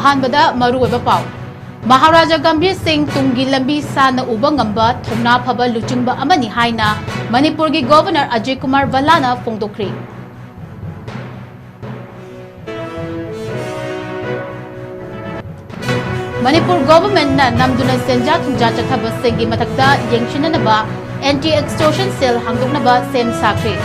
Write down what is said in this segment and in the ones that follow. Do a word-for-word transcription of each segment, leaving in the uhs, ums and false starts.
ꯑꯍꯥꯟꯕꯗ ꯃꯔꯨꯑꯣꯏꯕ ꯄꯥꯎ꯫ ꯃꯍꯥꯔꯥꯖꯥ ꯒꯝꯚꯤꯔ ꯁꯤꯡ ꯇꯨꯡꯒꯤ ꯂꯝꯕꯤ ꯁꯥꯟꯅ ꯎꯕ ꯉꯝꯕ ꯊꯧꯅꯥ ꯐꯕ ꯂꯨꯆꯤꯡꯕ ꯑꯃꯅꯤ ꯍꯥꯏꯅ ꯃꯅꯤꯄꯨꯔꯒꯤ ꯒꯣꯚꯔꯅꯔ ꯑꯖꯌ ꯀꯨꯃꯥꯔ ꯚꯜꯂꯥꯅ ꯐꯣꯡꯗꯣꯛꯈ꯭ꯔꯦ꯫ ꯃꯅꯤꯄꯨꯔ ꯒꯣꯚꯔꯟꯃꯦꯟꯠꯅ ꯅꯝꯗꯨꯅ ꯁꯦꯟꯖꯥ ꯊꯨꯝꯖꯥ ꯆꯠꯊꯕꯁꯤꯡꯒꯤ ꯃꯊꯛꯇ ꯌꯦꯡꯁꯤꯟꯅꯅꯕ ꯑꯦꯟꯇꯤ ꯑꯦꯛꯁꯇꯣꯔꯁꯟ ꯁꯦꯜ ꯍꯥꯡꯗꯣꯛꯅꯕ ꯁꯦꯝ ꯁꯥꯈ꯭ꯔꯦ꯫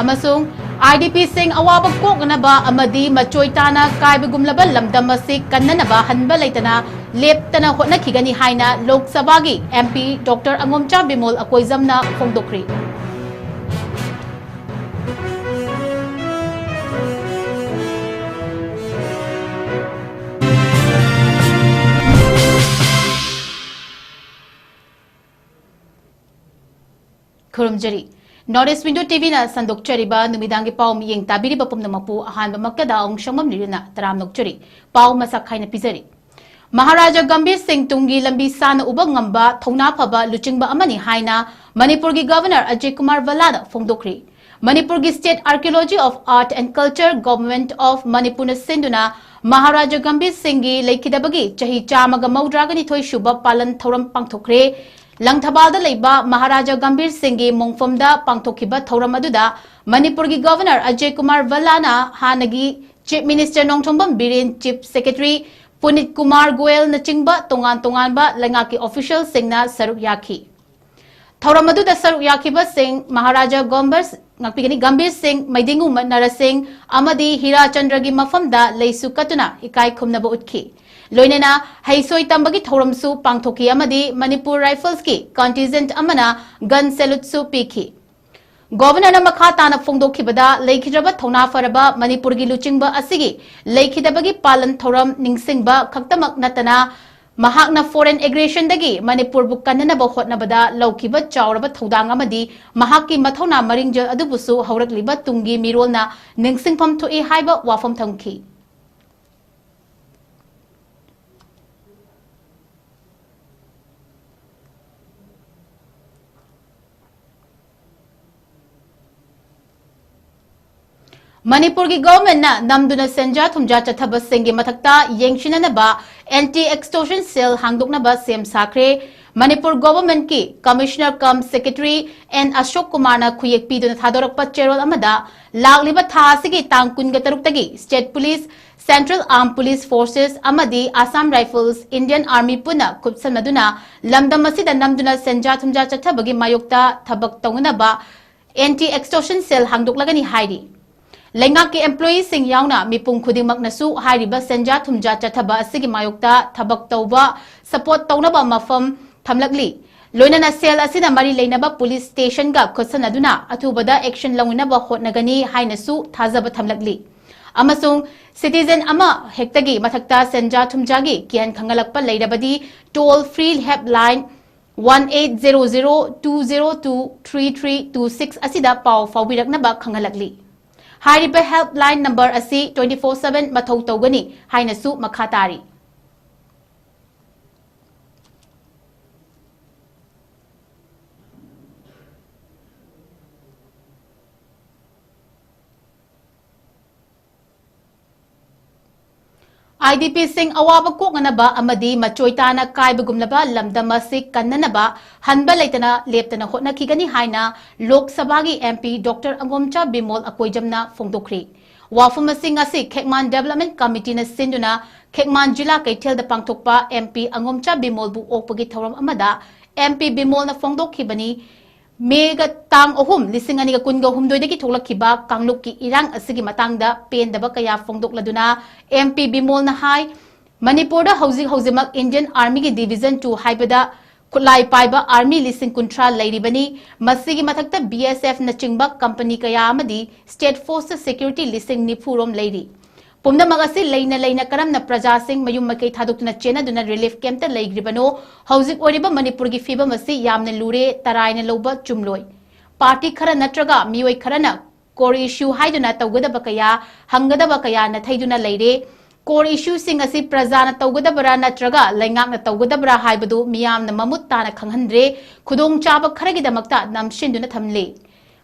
ꯑꯃꯁꯨꯡ ꯑꯥꯏ ꯗꯤ ꯄꯤꯁꯤꯡ ꯑꯋꯥꯕ ꯀꯣꯛꯅꯅꯕ ꯑꯃꯗꯤ ꯃꯆꯣꯏ ꯇꯥꯅ ꯀꯥꯏꯕꯒꯨꯝꯂꯕ ꯂꯝꯗꯝ ꯑꯁꯤ ꯀꯟꯅꯅꯕ ꯍꯟꯕ ꯂꯩꯇꯅ ꯂꯦꯞꯇꯅ ꯍꯣꯠꯅꯈꯤꯒꯅꯤ ꯍꯥꯏꯅ ꯂꯣꯛ ꯁꯚꯥꯒꯤ M P doctor Angomcha Bimol ꯑꯀꯣꯏꯖꯝꯅ ꯐꯣꯡꯗꯣꯛꯈ꯭ꯔꯤ꯫ ꯈꯨꯔꯨꯝꯖꯔꯤ꯫ ꯅꯣꯔꯠ ꯏꯁ ꯋꯤꯟꯗꯣ ꯇꯤ ꯚꯤꯅ ꯁꯟꯗꯣꯛꯆꯔꯤꯕ ꯅꯨꯃꯤꯗꯥꯡꯒꯤ ꯄꯥꯎ ꯃꯤꯠꯌꯦꯡ ꯇꯥꯕꯤꯔꯤꯕ ꯄꯨꯝꯅꯃꯛꯄꯨ ꯑꯍꯥꯟꯕꯃꯛꯇꯗ ꯑꯋꯨꯡ ꯁꯪꯕꯝ ꯂꯤꯂꯨꯅ ꯇꯔꯥꯝꯅ ꯑꯣꯛꯆꯔꯤ꯫ ꯄꯥꯎ ꯃꯁꯛ ꯈꯥꯏꯅ ꯄꯤꯖꯔꯤ꯫ ꯃꯍꯥꯔꯥꯖꯥ ꯒꯝꯚꯤꯔ ꯁꯤꯡ ꯇꯨꯡꯒꯤ ꯂꯝꯕꯤ ꯁꯥꯟꯅ ꯎꯕ ꯉꯝꯕ ꯊꯧꯅꯥ ꯐꯕ ꯂꯨꯆꯤꯡꯕ ꯑꯃꯅꯤ ꯍꯥꯏꯅ ꯃꯅꯤꯄꯨꯔꯒꯤ ꯒꯚꯔꯅꯔ ꯑꯖꯌ ꯀꯨꯃꯥꯔ ꯚꯜꯂꯥꯅ ꯐꯣꯡꯗꯣꯛꯈ꯭ꯔꯤ꯫ ꯃꯅꯤꯄꯨꯔꯒꯤ State Archaeology of Art and Culture, Government of Manipurꯅ ꯁꯤꯟꯗꯨꯅ ꯃꯍꯥꯔꯥꯖꯥ ꯒꯝꯚꯤꯔ ꯁꯤꯡꯒꯤ ꯂꯩꯈꯤꯗꯕꯒꯤ ꯆꯍꯤ ꯆꯥꯝꯃꯒ ꯃꯧꯗ꯭ꯔꯥꯒ ꯅꯤꯊꯣꯏ ꯁꯨꯕ ꯄꯥꯂꯟ ꯊꯧꯔꯝ ꯄꯥꯡꯊꯣꯛꯈ꯭ꯔꯦ꯫ ꯂꯪꯊꯕꯥꯜꯗ ꯂꯩꯕ ꯃꯍꯥꯔꯥꯖꯥ ꯒꯝꯚꯤꯔ ꯁꯤꯡꯒꯤ ꯃꯣꯡꯐꯝꯗ ꯄꯥꯡꯊꯣꯛꯈꯤꯕ ꯊꯧꯔꯝ ꯑꯗꯨꯗ ꯃꯅꯤꯄꯨꯔꯒꯤ ꯒꯚꯔꯅꯔ ꯑꯖꯌ ꯀꯨꯃꯥꯔ ꯚꯜꯂꯥꯅ ꯍꯥꯟꯅꯒꯤ chief minister Nongthombam Biren, chief secretary Punit Kumar ꯒꯣꯌꯜꯅꯆꯤꯡꯕ ꯇꯣꯉꯥꯟ ꯇꯣꯉꯥꯟꯕ ꯂꯩꯉꯥꯛꯀꯤ ꯑꯣꯐꯤꯁꯤꯌꯦꯜꯁꯤꯡꯅ ꯁꯔꯨꯛ ꯌꯥꯈꯤ꯫ ꯊꯧꯔꯝ ꯑꯗꯨꯗ ꯁꯔꯨꯛ ꯌꯥꯈꯤꯕꯁꯤꯡ ꯃꯍꯥꯔꯥꯖꯥ ꯒꯝꯚꯤꯔ, ꯉꯥꯛꯄꯤꯒꯅꯤ, ꯒꯝꯚꯤꯔ ꯁꯤꯡ, ꯃꯩꯗꯤꯡꯒꯨ ꯅꯔꯁꯤꯡ ꯑꯃꯗꯤ ꯍꯤꯔꯥꯆꯟꯗ꯭ꯔꯒꯤ ꯃꯐꯝꯗ ꯂꯩꯁꯨ ꯀꯠꯇꯨꯅ ꯏꯀꯥꯏ ꯈꯨꯝꯅꯕ ꯎꯠꯈꯤ꯫ ꯂꯣꯏꯅꯅ ꯍꯩꯁꯣꯏ ꯇꯝꯕꯒꯤ ꯊꯧꯔꯝꯁꯨ ꯄꯥꯡꯊꯣꯛꯈꯤ ꯑꯃꯗꯤ ꯃꯅꯤꯄꯨꯔ ꯔꯥꯏꯐꯜꯁꯀꯤ ꯀꯟꯇꯤꯟꯖꯦꯟꯠ ꯑꯃꯅ ꯒꯟ ꯁꯦꯂꯨꯠꯁꯨ ꯄꯤꯈꯤ꯫ ꯒꯣꯚꯔꯅꯔꯅ ꯃꯈꯥ ꯇꯥꯅ ꯐꯣꯡꯗꯣꯛꯈꯤꯕꯗ, ꯂꯩꯈꯤꯗ꯭ꯔꯕ ꯊꯧꯅꯥ ꯐꯔꯕ ꯃꯅꯤꯄꯨꯔꯒꯤ ꯂꯨꯆꯤꯡꯕ ꯑꯁꯤꯒꯤ ꯂꯩꯈꯤꯗꯕꯒꯤ ꯄꯥꯂꯟ ꯊꯧꯔꯝ ꯅꯤꯡꯁꯤꯡꯕ ꯈꯛꯇꯃꯛ ꯅꯠꯇꯅ, ꯃꯍꯥꯛꯅ ꯐꯣꯔꯦꯟ ꯑꯦꯒ꯭ꯔꯦꯁꯟꯗꯒꯤ ꯃꯅꯤꯄꯨꯔꯕꯨ ꯀꯟꯅꯅꯕ ꯍꯣꯠꯅꯕꯗ ꯂꯧꯈꯤꯕ ꯆꯥꯎꯔꯕ ꯊꯧꯗꯥꯡ ꯑꯃꯗꯤ ꯃꯍꯥꯛꯀꯤ ꯃꯊꯧꯅꯥ ꯃꯔꯤꯡꯖꯦꯜ ꯑꯗꯨꯕꯨꯁꯨ ꯍꯧꯔꯛꯂꯤꯕ ꯇꯨꯡꯒꯤ ꯃꯤꯔꯣꯜꯅ ꯅꯤꯡꯁꯤꯡꯐꯝ ꯊꯣꯛꯏ ꯍꯥꯏꯕ ꯋꯥꯐꯝ ꯊꯝꯈꯤ꯫ ꯃꯅꯤꯄꯨꯔꯒꯤ ꯒꯣꯚꯔꯟꯃꯦꯟꯠꯅ ꯅꯝꯗꯨꯅ ꯁꯦꯟꯖꯥ ꯊꯨꯝꯖꯥ ꯆꯠꯊꯕꯁꯤꯡꯒꯤ ꯃꯊꯛꯇ ꯌꯦꯡꯁꯤꯟꯅꯅꯕ ꯑꯦꯟꯇꯤ ꯑꯦꯛꯁꯇꯣꯔꯁꯟ ꯁꯦꯜ ꯍꯥꯡꯗꯣꯛꯅꯕ ꯁꯦꯝ ꯁꯥꯈ꯭ꯔꯦ꯫ ꯃꯅꯤꯄꯨꯔ ꯒꯣꯚꯔꯟꯃꯦꯟꯠꯀꯤ commissioner cum secretary N Ashok ꯀꯨꯃꯥꯔꯅ ꯈꯨꯌꯦꯛ ꯄꯤꯗꯨꯅ ꯊꯥꯗꯣꯔꯛꯄ ꯆꯦꯔꯣꯜ ꯑꯃꯗ, ꯂꯥꯛꯂꯤꯕ ꯊꯥ ꯑꯁꯤꯒꯤ ꯇꯥꯡ ꯀꯨꯟꯒ ꯇꯔꯨꯛꯇꯒꯤ state police, central ꯑꯥꯔꯝ police forces ꯑꯃꯗꯤ ꯑꯁꯥꯝ ꯔꯥꯏꯐꯜꯁ, ꯏꯟꯗꯤꯌꯟ ꯑꯥꯔꯃꯤ ꯄꯨꯟꯅ ꯈꯨꯠꯁꯝꯅꯗꯨꯅ ꯂꯝꯗꯝ ꯑꯁꯤꯗ ꯅꯝꯗꯨꯅ ꯁꯦꯟꯖꯥ ꯊꯨꯝꯖꯥ ꯆꯠꯊꯕꯒꯤ ꯃꯥꯌꯣꯛꯇ ꯊꯕꯛ ꯇꯧꯅꯅꯕ ꯑꯦꯟꯇꯤ ꯑꯦꯛꯁꯇꯣꯔꯁꯟ ꯁꯦꯜ ꯍꯥꯡꯗꯣꯛꯂꯒꯅꯤ ꯍꯥꯏꯔꯤ꯫ ꯂꯩꯉꯥꯛꯀꯤ ꯑꯦꯝꯄ꯭ꯂꯣꯌꯤꯁꯤꯡ ꯌꯥꯎꯅ ꯃꯤꯄꯨꯝ ꯈꯨꯗꯤꯡꯃꯛꯅꯁꯨ ꯍꯥꯏꯔꯤꯕ ꯁꯦꯟꯖꯥ ꯊꯨꯝꯖꯥ ꯆꯠꯊꯕ ꯑꯁꯤꯒꯤ ꯃꯥꯌꯣꯛꯇ ꯊꯕꯛ ꯇꯧꯕ, ꯁꯄꯣꯔꯠ ꯇꯧꯅꯕ ꯃꯐꯝ ꯊꯝꯂꯛꯂꯤ꯫ ꯂꯣꯏꯅꯅ ꯁꯦꯜ ꯑꯁꯤꯅ ꯃꯔꯤ ꯂꯩꯅꯕ ꯄꯨꯂꯤꯁ ꯁ꯭ꯇꯦꯁꯟꯒ ꯈꯨꯠꯁꯝꯅꯗꯨꯅ ꯑꯊꯨꯕꯗ ꯑꯦꯛꯁꯟ ꯂꯧꯅꯅꯕ ꯍꯣꯠꯅꯒꯅꯤ ꯍꯥꯏꯅꯁꯨ ꯊꯥꯖꯕ ꯊꯝꯂꯛꯂꯤ꯫ ꯑꯃꯁꯨꯡ ꯁꯤꯇꯤꯖꯦꯟ ꯑꯃ ꯍꯦꯛꯇꯒꯤ ꯃꯊꯛꯇ ꯁꯦꯟꯖꯥ ꯊꯨꯝꯖꯥꯒꯤ ꯀꯤꯍꯟ ꯈꯪꯍꯜꯂꯛꯄ ꯂꯩꯔꯕꯗꯤ, toll free helpline one eight zero zero two zero two three three two six ꯑꯁꯤꯗ ꯄꯥꯎ ꯐꯥꯎꯕꯤꯔꯛꯅꯕ ꯈꯪꯍꯜꯂꯛꯂꯤ꯫ ꯍꯥꯏꯔꯤꯕ helpline number ꯑꯁꯤ twenty four seven ꯃꯊꯧ ꯇꯧꯒꯅꯤ ꯍꯥꯏꯅꯁꯨ ꯃꯈꯥ ꯇꯥꯔꯤ꯫ ꯑꯥꯏ ꯗꯤ ꯄꯤꯁꯤꯡ ꯑꯋꯥꯕ ꯀꯣꯛꯅꯅꯕ ꯑꯃꯗꯤ ꯃꯆꯣꯏ ꯇꯥꯅ ꯀꯥꯏꯕꯒꯨꯝꯂꯕ ꯂꯝꯗꯝ ꯑꯁꯤ ꯀꯟꯅꯅꯕ ꯍꯟꯕ ꯂꯩꯇꯅ ꯂꯦꯞꯇꯅ ꯍꯣꯠꯅꯈꯤꯒꯅꯤ ꯍꯥꯏꯅ ꯂꯣꯛ ꯁꯚꯥꯒꯤ M P doctor Angomcha Bimol ꯑꯀꯣꯏꯖꯝꯅ ꯐꯣꯡꯗꯣꯛꯈ꯭ꯔꯤ꯫ ꯋꯥꯐꯝ ꯑꯁꯤ ꯉꯁꯤ ꯈꯦꯛꯃꯥꯟ ꯗꯦꯕꯂꯞꯃꯦꯟꯠ ꯀꯃꯤꯇꯤꯅ ꯁꯤꯟꯗꯨꯅ ꯈꯦꯛꯃꯥꯟ ꯖꯤꯂꯥ ꯀꯩꯊꯦꯜꯗ ꯄꯥꯡꯊꯣꯛꯄ ꯑꯦꯝ ꯄꯤ ꯑꯉꯣꯝꯆꯥ ꯕꯤꯃꯣꯜꯕꯨ ꯑꯣꯛꯄꯒꯤ ꯊꯧꯔꯝ ꯑꯃꯗ ꯑꯦꯝ ꯄꯤ ꯕꯤꯃꯣꯜꯅ ꯐꯣꯡꯗꯣꯛꯈꯤꯕꯅꯤ꯫ ꯃꯦꯒ ꯇꯥꯡ ꯑꯍꯨꯝ, ꯂꯤꯁꯤꯡ ꯑꯅꯤꯒ ꯀꯨꯟꯒ ꯍꯨꯝꯗꯣꯏꯗꯒꯤ ꯊꯣꯛꯂꯛꯈꯤꯕ ꯀꯥꯡꯂꯨꯞꯀꯤ ꯏꯔꯥꯡ ꯑꯁꯤꯒꯤ ꯃꯇꯥꯡꯗ ꯄꯦꯟꯗꯕ ꯀꯌꯥ ꯐꯣꯡꯗꯣꯛꯂꯗꯨꯅ ꯑꯦꯝ ꯄꯤ ꯕꯤꯃꯣꯜꯅ ꯍꯥꯏ, ꯃꯅꯤꯄꯨꯔꯗ ꯍꯧꯖꯤꯛ ꯍꯧꯖꯤꯛꯃꯛ ꯏꯟꯗꯤꯌꯟ ꯑꯥꯔꯃꯤꯒꯤ ꯗꯤꯚꯤꯖꯟ ꯇꯨ ꯍꯥꯏꯕꯗ ꯈꯨꯠꯂꯥꯏ ꯄꯥꯏꯕ ꯑꯥꯔꯃꯤ ꯂꯤꯁꯤꯡ ꯀꯨꯟꯊ꯭ꯔꯥ ꯂꯩꯔꯤꯕꯅꯤ꯫ ꯃꯁꯤꯒꯤ ꯃꯊꯛꯇ ꯕꯤ ꯑꯦꯁ ꯑꯦꯐꯅꯆꯤꯡꯕ ꯀꯝꯄꯅꯤ ꯀꯌꯥ ꯑꯃꯗꯤ ꯁ꯭ꯇꯦꯠ ꯐꯣꯔꯁꯇ ꯁꯦꯀ꯭ꯌꯨꯔꯤꯇꯤ ꯂꯤꯁꯤꯡ ꯅꯤꯐꯨ ꯔꯣꯝ ꯂꯩꯔꯤ꯫ ꯄꯨꯝꯅꯃꯛ ꯑꯁꯤ ꯂꯩꯅ ꯂꯩꯅ ꯀꯔꯝꯅ ꯄ꯭ꯔꯖꯥꯁꯤꯡ ꯃꯌꯨꯝ ꯃꯀꯩ ꯊꯥꯗꯣꯛꯇꯨꯅ ꯆꯦꯟꯅꯗꯨꯅ ꯔꯤꯂꯤꯐ ꯀꯦꯝꯞꯇ ꯂꯩꯈ꯭ꯔꯤꯕꯅꯣ? ꯍꯧꯖꯤꯛ ꯑꯣꯏꯔꯤꯕ ꯃꯅꯤꯄꯨꯔꯒꯤ ꯐꯤꯕꯝ ꯑꯁꯤ ꯌꯥꯝꯅ ꯂꯨꯔꯦ, ꯇꯔꯥꯏꯅ ꯂꯧꯕ ꯆꯨꯝꯂꯣꯏ꯫ ꯄꯥꯔꯇꯤ ꯈꯔ ꯅꯠꯇ꯭ꯔꯒ ꯃꯤꯑꯣꯏ ꯈꯔꯅ core issue ꯍꯥꯏꯗꯨꯅ ꯇꯧꯒꯗꯕ ꯀꯌꯥ, ꯍꯪꯒꯗꯕ ꯀꯌꯥ ꯅꯥꯊꯩꯗꯨꯅ ꯂꯩꯔꯦ꯫ Core issue ꯁꯤꯡ ꯑꯁꯤ ꯄ꯭ꯔꯖꯥꯅ ꯇꯧꯒꯗꯕꯔꯥ ꯅꯠꯇ꯭ꯔꯒ ꯂꯩꯉꯥꯛꯅ ꯇꯧꯒꯗꯕꯔꯥ ꯍꯥꯏꯕꯗꯨ ꯃꯤꯌꯥꯝꯅ ꯃꯃꯨꯠ ꯇꯥꯅ ꯈꯪꯍꯟꯗ꯭ꯔꯦ꯫ ꯈꯨꯗꯣꯡꯆꯥꯕ ꯈꯔꯒꯤꯗꯃꯛꯇ ꯅꯝꯁꯤꯟꯗꯨꯅ ꯊꯝꯂꯤ꯫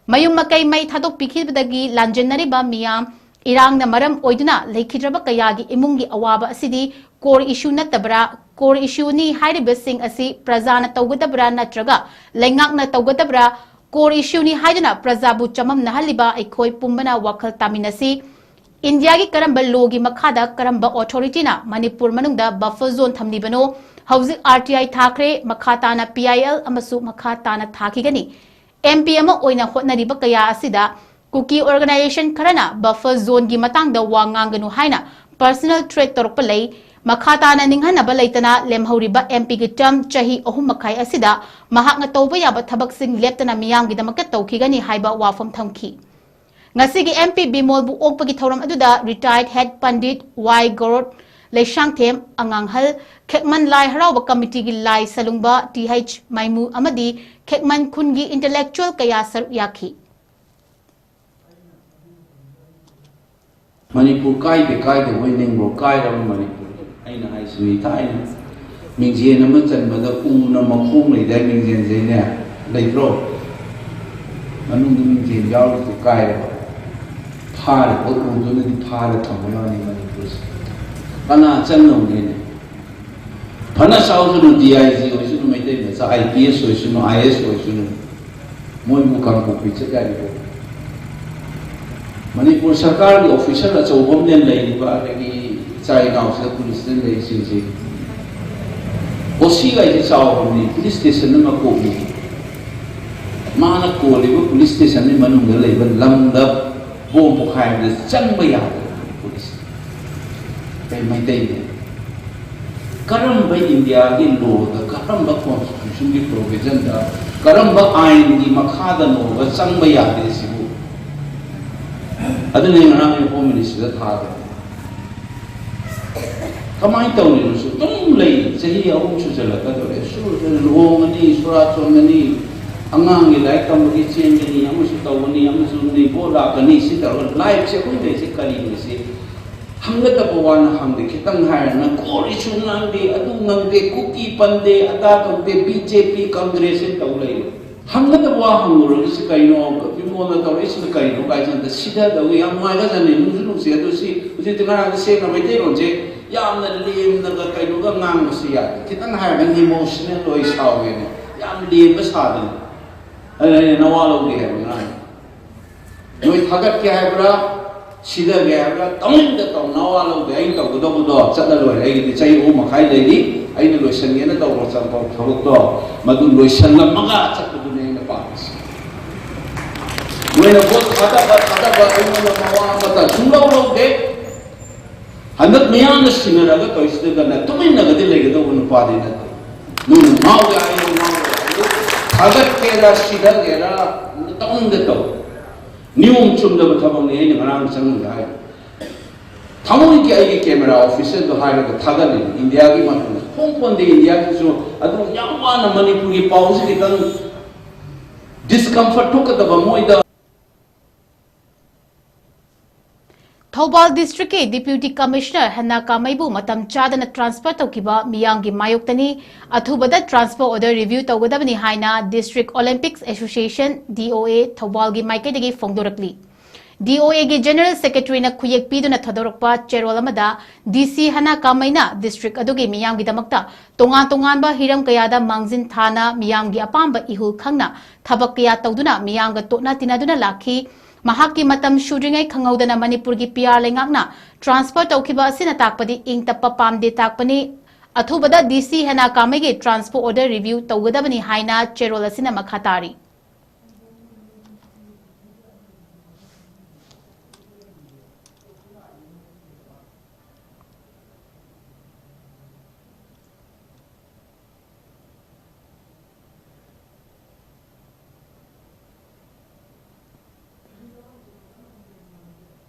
ꯃꯌꯨꯝ ꯃꯀꯩ ꯃꯩ ꯊꯥꯗꯣꯛꯄꯤꯈꯤꯕꯗꯒꯤ ꯂꯥꯟꯖꯦꯟꯅꯔꯤꯕ ꯃꯤꯌꯥꯝ, ꯏꯔꯥꯡꯅ ꯃꯔꯝ ꯑꯣꯏꯗꯨꯅ ꯂꯩꯈꯤꯗ꯭ꯔꯕ ꯀꯌꯥꯒꯤ ꯏꯃꯨꯡꯒꯤ ꯑꯋꯥꯕ ꯑꯁꯤꯗꯤ core issue ꯅꯠꯇꯕ꯭ꯔꯥ? Core issue ꯅꯤ ꯍꯥꯏꯔꯤꯕꯁꯤꯡ ꯑꯁꯤ ꯄ꯭ꯔꯖꯥꯅ ꯇꯧꯒꯗꯕ꯭ꯔꯥ ꯅꯠꯇ꯭ꯔꯒ ꯂꯩꯉꯥꯛꯅ ꯇꯧꯒꯗꯕ꯭ꯔꯥ? Core issue ꯅꯤ ꯍꯥꯏꯗꯨꯅ ꯄ꯭ꯔꯖꯥꯕꯨ ꯆꯃꯝꯅꯍꯜꯂꯤꯕ ꯑꯩꯈꯣꯏ ꯄꯨꯝꯕꯅ ꯋꯥꯈꯜ ꯇꯥꯃꯤꯟꯅꯁꯤ꯫ ꯏꯟꯗꯤꯌꯥꯒꯤ ꯀꯔꯝꯕ ꯂꯣꯒꯤ ꯃꯈꯥꯗ ꯀꯔꯝꯕ ꯑꯣꯊꯣꯔꯤꯇꯤꯅ ꯃꯅꯤꯄꯨꯔ ꯃꯅꯨꯡꯗ ꯕꯐꯔ ꯖꯣꯟ ꯊꯝꯂꯤꯕꯅꯣ? ꯍꯧꯖꯤꯛ ꯑꯥꯔ ꯇꯤ ꯑꯥꯏ ꯊꯥꯈ꯭ꯔꯦ, ꯃꯈꯥ ꯇꯥꯅ ꯄꯤ ꯑꯥꯏ ꯑꯦꯜ ꯑꯃꯁꯨ ꯃꯈꯥ ꯇꯥꯅ ꯊꯥꯈꯤꯒꯅꯤ꯫ ꯑꯦꯝ ꯄꯤ ꯑꯃ ꯑꯣꯏꯅ ꯍꯣꯠꯅꯔꯤꯕ ꯀꯌꯥ ꯑꯁꯤꯗ ꯀꯨꯀꯤ ꯑꯣꯔꯒꯅꯥꯏꯖꯦꯁꯟ ꯈꯔꯅ ꯕꯐꯔ ꯖꯣꯟꯒꯤ ꯃꯇꯥꯡꯗ ꯋꯥ ꯉꯥꯡꯒꯅꯨ ꯍꯥꯏꯅ ꯄꯔꯁꯅꯦꯜ ꯊ꯭ꯔꯦꯠ ꯇꯧꯔꯛꯄ ꯂꯩ꯫ ꯃꯈꯥ ꯇꯥꯅ ꯅꯤꯡꯍꯟꯅꯕ ꯂꯩꯇꯅ ꯂꯦꯝꯍꯧꯔꯤꯕ ꯑꯦꯝ ꯄꯤꯒꯤ ꯇꯔꯝ ꯆꯍꯤ ꯑꯍꯨꯝ ꯃꯈꯥꯏ ꯑꯁꯤꯗ ꯃꯍꯥꯛꯅ ꯇꯧꯕ ꯌꯥꯕ ꯊꯕꯛꯁꯤꯡ ꯂꯦꯞꯇꯅ ꯃꯤꯌꯥꯝꯒꯤꯗꯃꯛꯇ ꯇꯧꯈꯤꯒꯅꯤ ꯍꯥꯏꯕ ꯋꯥꯐꯝ ꯊꯝꯈꯤ꯫ ꯉꯁꯤꯒꯤ ꯑꯦꯝ ꯄꯤ ꯕꯤꯃꯣꯜꯕꯨ ꯑꯣꯛꯄꯒꯤ ꯊꯧꯔꯝ ꯑꯗꯨꯗ ꯔꯤꯇꯥꯌꯔꯠ ꯍꯦꯗ ꯄꯟꯗꯤꯠ ꯋꯥꯏ ꯒꯣꯔꯣꯠ ꯂꯩꯁꯥꯡꯊꯦꯝ, ꯑꯉꯥꯡꯍꯜ, ꯈꯦꯛꯃꯟ ꯂꯥꯏ ꯍꯔꯥꯎꯕ ꯀꯃꯤꯇꯤꯒꯤ ꯂꯥꯏ ꯁꯂꯨꯡꯕ ꯇꯤ ꯍꯩꯆ ꯃꯥꯏꯃꯨ ꯑꯃꯗꯤ ꯈꯦꯛꯃꯟ ꯈꯨꯟꯒꯤ ꯏꯟꯇꯦꯂꯦꯛꯆꯨꯑꯦꯜ ꯀꯌꯥ ꯁꯔꯨꯛ ꯌꯥꯈꯤ꯫ ꯃꯅꯤꯄꯨꯔ ꯀꯥꯏꯗꯦ ꯀꯥꯏꯗꯕꯣꯏ ꯅꯤꯡꯕ꯭ꯔꯣ? ꯀꯥꯏꯔꯕ ꯃꯅꯤꯄꯨꯔ꯫ ꯑꯩꯅ ꯍꯥꯏꯁꯤꯅꯤ, ꯊꯥꯏꯅ ꯃꯤꯡꯖꯦꯜ ꯑꯃ ꯆꯟꯕꯗ ꯎꯅ ꯃꯈꯣꯡ ꯂꯩꯗꯥꯏ? ꯃꯤꯡꯖꯦꯜꯁꯦꯅꯦ, ꯂꯩꯇ꯭ꯔꯣ? ꯃꯅꯨꯡꯗ ꯃꯤꯡꯖꯦꯜ ꯌꯥꯎꯔꯤꯗꯨ ꯀꯥꯏꯔꯕ? ꯐꯥꯔꯤꯕ ꯎꯗꯨꯅꯗꯤ ꯐꯥꯔ ꯊꯝꯕ ꯌꯥꯎꯅꯤ ꯃꯅꯤꯄꯨꯔꯁꯦ꯫ ꯀꯅꯥ ꯆꯪꯅꯧꯒꯦꯅꯦ? ꯐꯅ ꯆꯥꯎꯁꯅꯨ, ꯗꯤ ꯑꯥꯏ ꯖꯤ ꯑꯣꯏꯁꯅꯨ, ꯃꯩꯇꯩ ꯃꯆꯥ ꯑꯥꯏ ꯄꯤ ꯑꯦꯁ ꯑꯣꯏꯁꯅꯨ, ꯑꯥꯏ ꯑꯦꯁ ꯑꯣꯏꯁꯅꯨ, ꯃꯣꯏꯕꯨ ꯀꯥꯡꯄꯣꯛꯄꯤ ꯆꯠ ꯌꯥꯔꯤꯕꯣ? ꯃꯅꯤꯄꯨꯔ ꯁꯔꯀꯥꯔꯒꯤ ꯑꯣꯐꯤꯁꯔ ꯑꯆꯧꯕ ꯑꯃꯅ ꯂꯩꯔꯤꯕ, ꯑꯗꯒꯤ ꯏꯆꯥ ꯏꯅꯥꯎꯁꯤꯗ ꯄꯨꯂꯤꯁꯇ ꯂꯩꯔꯤꯁꯤꯡꯁꯤ, ꯑꯣ ꯁꯤ ꯍꯥꯏꯁꯦ ꯆꯥꯎꯔꯕꯅꯤ, ꯄꯨꯂꯤꯁ ꯁ꯭ꯇꯦꯁꯟ ꯑꯃ ꯀꯣꯛꯅꯤ꯫ ꯃꯥꯅ ꯀꯣꯜꯂꯤꯕ ꯄꯨꯂꯤꯁ ꯁ꯭ꯇꯦꯁꯟꯒꯤ ꯃꯅꯨꯡꯗ ꯂꯩꯕ ꯂꯝꯗ ꯕꯣꯝ ꯄꯣꯈꯥꯏꯕꯗ ꯆꯪꯕ ꯌꯥꯗꯕ ꯄꯨꯂꯤꯁ꯫ ꯀꯩ ꯃꯩꯇꯩꯅꯦ? ꯀꯔꯝꯕ ꯏꯟꯗꯤꯌꯥꯒꯤ ꯂꯣꯗ, ꯀꯔꯝꯕ ꯀꯣꯟꯁꯇꯤꯇ꯭ꯌꯨꯁꯟꯒꯤ ꯄ꯭ꯔꯣꯚꯤꯖꯟꯗ, ꯀꯔꯝꯕ ꯑꯥꯏꯟꯒꯤ ꯃꯈꯥꯗꯅꯣꯕ ꯆꯪꯕ ꯌꯥꯗꯦ ꯁꯤꯕꯨ? ꯑꯗꯨꯅ ꯉꯔꯥꯡ ꯍꯣꯝ ꯃꯤꯅꯤꯁꯇꯔꯗ ꯊꯥꯈ꯭ꯔꯦ꯫ ꯀꯃꯥꯏꯅ ꯇꯧꯔꯤꯅꯣ? ꯁꯨꯝ ꯑꯗꯨꯝ ꯂꯩ꯫ ꯆꯍꯤ ꯑꯍꯨꯝ ꯁꯨꯖꯜꯂꯛꯀꯗꯧꯔꯦ꯫ ꯁꯨ-, ꯂꯨꯍꯣꯡꯒꯅꯤ, ꯁꯣꯔꯥꯠ ꯆꯣꯟꯒꯅꯤ, ꯑꯉꯥꯡꯒꯤ ꯂꯥꯏꯔꯤꯛ ꯇꯝꯕꯒꯤ ꯆꯦꯟꯒꯅꯤ, ꯑꯃꯁꯨ ꯇꯧꯒꯅꯤ, ꯑꯃꯁꯨ ꯅꯤ, ꯚꯣꯠ ꯂꯥꯛꯀꯅꯤ, ꯁꯤ ꯇꯧꯔꯒ ꯂꯥꯏꯐꯁꯦ ꯑꯩꯈꯣꯏ ꯂꯩꯁꯦ ꯀꯔꯤꯅꯣ ꯁꯤ ꯍꯪꯒꯗꯕ ꯋꯥꯅ ꯍꯪꯗꯦ꯫ ꯈꯤꯇꯪ ꯍꯥꯏꯔꯒꯅ core issue ꯉꯥꯡꯗꯦ, ꯑꯗꯨ ꯉꯥꯡꯗꯦ, ꯀꯨꯀꯤ ꯄꯟꯗꯦ, ꯑꯗꯥ ꯇꯧꯗꯦ, ꯕꯤ ꯖꯦ ꯄꯤ, ꯀꯪꯒ꯭ꯔꯦꯁꯁꯦ ꯇꯧ ꯂꯩꯔꯦ꯫ ꯍꯪꯒꯗꯕ ꯋꯥ ꯍꯪꯉꯨꯔꯒꯁꯨ ꯀꯩꯅꯣ, ꯏꯃꯣꯟꯅ ꯇꯧꯔꯛꯏꯁꯤꯅ ꯀꯩꯅꯣ ꯀꯥꯏꯁꯤꯅ ꯁꯤꯗꯗꯧꯒꯤ ꯌꯥꯝ ꯅꯨꯡꯉꯥꯏꯈ꯭ꯔꯖꯥꯠꯅꯤ, ꯅꯨꯡꯁꯨ ꯅꯨꯡꯁꯤ꯫ ꯑꯗꯨ ꯁꯤ ꯍꯧꯖꯤꯛꯇꯤ ꯉꯔꯥꯡꯗꯤ ꯁꯦꯡꯅ ꯃꯩꯇꯩꯂꯣꯟꯁꯦ ꯌꯥꯝꯅ ꯂꯦꯝꯅꯒ ꯀꯩꯅꯣꯒ ꯉꯥꯡꯕꯁꯤ ꯌꯥꯗꯦ꯫ ꯈꯤꯇꯪ ꯍꯥꯏꯔꯒ emotional ꯑꯣꯏ ꯁꯥꯎꯋꯦꯅꯦ, ꯌꯥꯝ ꯂꯦꯝꯕ ꯁꯥꯗꯅ꯫ ꯑꯗꯨꯅ ꯑꯩꯅ ꯅꯋꯥ ꯂꯧꯗꯦ ꯍꯥꯏꯕ ꯉꯔꯥꯡ꯫ ꯅꯣꯏ ꯊꯥꯒꯠꯀꯦ ꯍꯥꯏꯕ꯭ꯔꯥ, ꯁꯤꯗꯒꯦ ꯍꯥꯏꯕ꯭ꯔꯥ, ꯇꯧꯅꯤꯡꯗ ꯇꯧ, ꯅꯋꯥ ꯂꯧꯗꯦ꯫ ꯑꯩꯅ ꯇꯧꯒꯗꯧꯕꯗꯣ ꯆꯠꯂ ꯂꯣꯏꯔꯦ꯫ ꯑꯩꯒꯤꯗꯤ ꯆꯍꯤ ꯑꯍꯨꯝ ꯃꯈꯥꯏ ꯂꯩꯔꯤ꯫ ꯑꯩꯅ ꯂꯣꯏꯁꯟꯒꯦꯅ ꯇꯧꯕ ꯆꯠꯄ ꯊꯕꯛꯇꯣ ꯃꯗꯨ ꯂꯣꯏꯁꯜꯂꯝꯃꯒ ꯆꯠꯄꯗꯨꯅꯤ ꯑꯩꯅ ꯄꯥꯝꯃꯤꯁꯦ꯫ ꯅꯣꯏꯅ ꯚꯣꯠ ꯊꯥꯗꯕ, ꯊꯥꯗꯕ, ꯑꯩꯉꯣꯟꯗ ꯃꯋꯥ ꯑꯃꯇ ꯁꯨꯡꯂꯧ ꯂꯧꯗꯦ꯫ ꯍꯟꯗꯛ ꯃꯤꯌꯥꯝꯅ ꯁꯤꯟꯅꯔꯒ ꯇꯧꯔꯤꯁꯤꯗꯒꯅ ꯇꯨꯃꯤꯟꯅꯒꯗꯤ ꯂꯩꯒꯗꯧꯕ ꯅꯨꯄꯥꯗꯤ ꯅꯠꯇꯦ꯫ ꯅꯣꯏꯅ ꯉꯥꯎꯒꯦ ꯍꯥꯏꯌꯨ, ꯉꯥꯎꯒꯦ ꯍꯥꯏꯌꯨ, ꯊꯥꯒꯠꯀꯦꯔꯥ, ꯁꯤꯗꯒꯦꯔꯥ, ꯇꯧꯅꯤꯡꯗ ꯇꯧ꯫ ꯅꯤꯌꯣꯝ ꯆꯨꯝꯗꯕ ꯊꯕꯛꯅꯤ ꯑꯩꯅ ꯉꯔꯥꯡ ꯆꯪꯉꯒ ꯍꯥꯏꯗꯣ꯫ ꯊꯃꯣꯏꯒꯤ ꯑꯩꯒꯤ camera officerꯗꯣ ꯍꯥꯏꯔꯒ ꯊꯥꯒꯠꯂꯤꯅꯤ꯫ ꯏꯟꯗꯤꯌꯥꯒꯤ ꯃꯐꯝꯗ ꯍꯣꯡ ꯄꯣꯟꯗꯦ, ꯏꯟꯗꯤꯌꯥꯒꯤꯁꯨ꯫ ꯑꯗꯨ ꯌꯥꯝ ꯋꯥꯅ ꯃꯅꯤꯄꯨꯔꯒꯤ ꯄꯥꯎꯁꯤ ꯈꯤꯇꯪ discomfort ꯊꯣꯛꯀꯗꯕ ꯃꯣꯏꯗ꯫ ꯊꯧꯕꯥꯜ districtꯀꯤ Deputy Commissioner ꯍꯦꯅꯥ ꯀꯥꯃꯩꯕꯨ ꯃꯇꯝ ꯆꯥꯗꯅ transfer ꯇꯧꯈꯤꯕ ꯃꯤꯌꯥꯝꯒꯤ ꯃꯥꯌꯣꯛꯇꯅꯤ꯫ ꯑꯊꯨꯕꯗ transfer order review ꯇꯧꯒꯗꯕꯅꯤ ꯍꯥꯏꯅ District Olympics Association, DOA, ꯊꯧꯕꯥꯜꯒꯤ ꯃꯥꯏꯀꯩꯗꯒꯤ ꯐꯣꯡꯗꯣꯔꯛꯂꯤ꯫ DOAꯒꯤ General Secretaryꯅ ꯈꯨꯌꯦꯛ ꯄꯤꯗꯨꯅ ꯊꯥꯗꯣꯔꯛꯄ ꯆꯦꯔꯣꯜ ꯑꯃꯗ DC ꯍꯦꯅꯥ ꯀꯥꯃꯩꯅ district ꯑꯗꯨꯒꯤ ꯃꯤꯌꯥꯝꯒꯤꯗꯃꯛꯇ ꯇꯣꯉꯥꯟ ꯇꯣꯉꯥꯟꯕ ꯍꯤꯔꯝ ꯀꯌꯥꯗ ꯃꯥꯡꯖꯤꯟ ꯊꯥꯅ ꯃꯤꯌꯥꯝꯒꯤ ꯑꯄꯥꯝꯕ ꯏꯍꯨꯜ ꯈꯪꯅ ꯊꯕꯛ ꯀꯌꯥ ꯇꯧꯗꯨꯅ ꯃꯤꯌꯥꯝꯒ ꯇꯣꯠꯅ ꯇꯤꯟꯅꯗꯨꯅ ꯂꯥꯛꯈꯤ꯫ ꯃꯍꯥꯛꯀꯤ ꯃꯇꯝ ꯁꯨꯗ꯭ꯔꯤꯉꯩ ꯈꯪꯍꯧꯗꯅ ꯃꯅꯤꯄꯨꯔꯒꯤ PR ꯂꯩꯉꯥꯛꯅ transfer ꯇꯧꯈꯤꯕ ꯑꯁꯤꯅ ꯇꯥꯛꯄꯗꯤ ꯏꯪ ꯇꯞꯄ ꯄꯥꯝꯗꯦ ꯇꯥꯛꯄꯅꯤ꯫ ꯑꯊꯨꯕꯗ DC ꯍꯦꯅꯥ ꯀꯥꯃꯩꯒꯤ transfer order review ꯇꯧꯒꯗꯕꯅꯤ ꯍꯥꯏꯅ ꯆꯦꯔꯣꯜ ꯑꯁꯤꯅ ꯃꯈꯥ ꯇꯥꯔꯤ꯫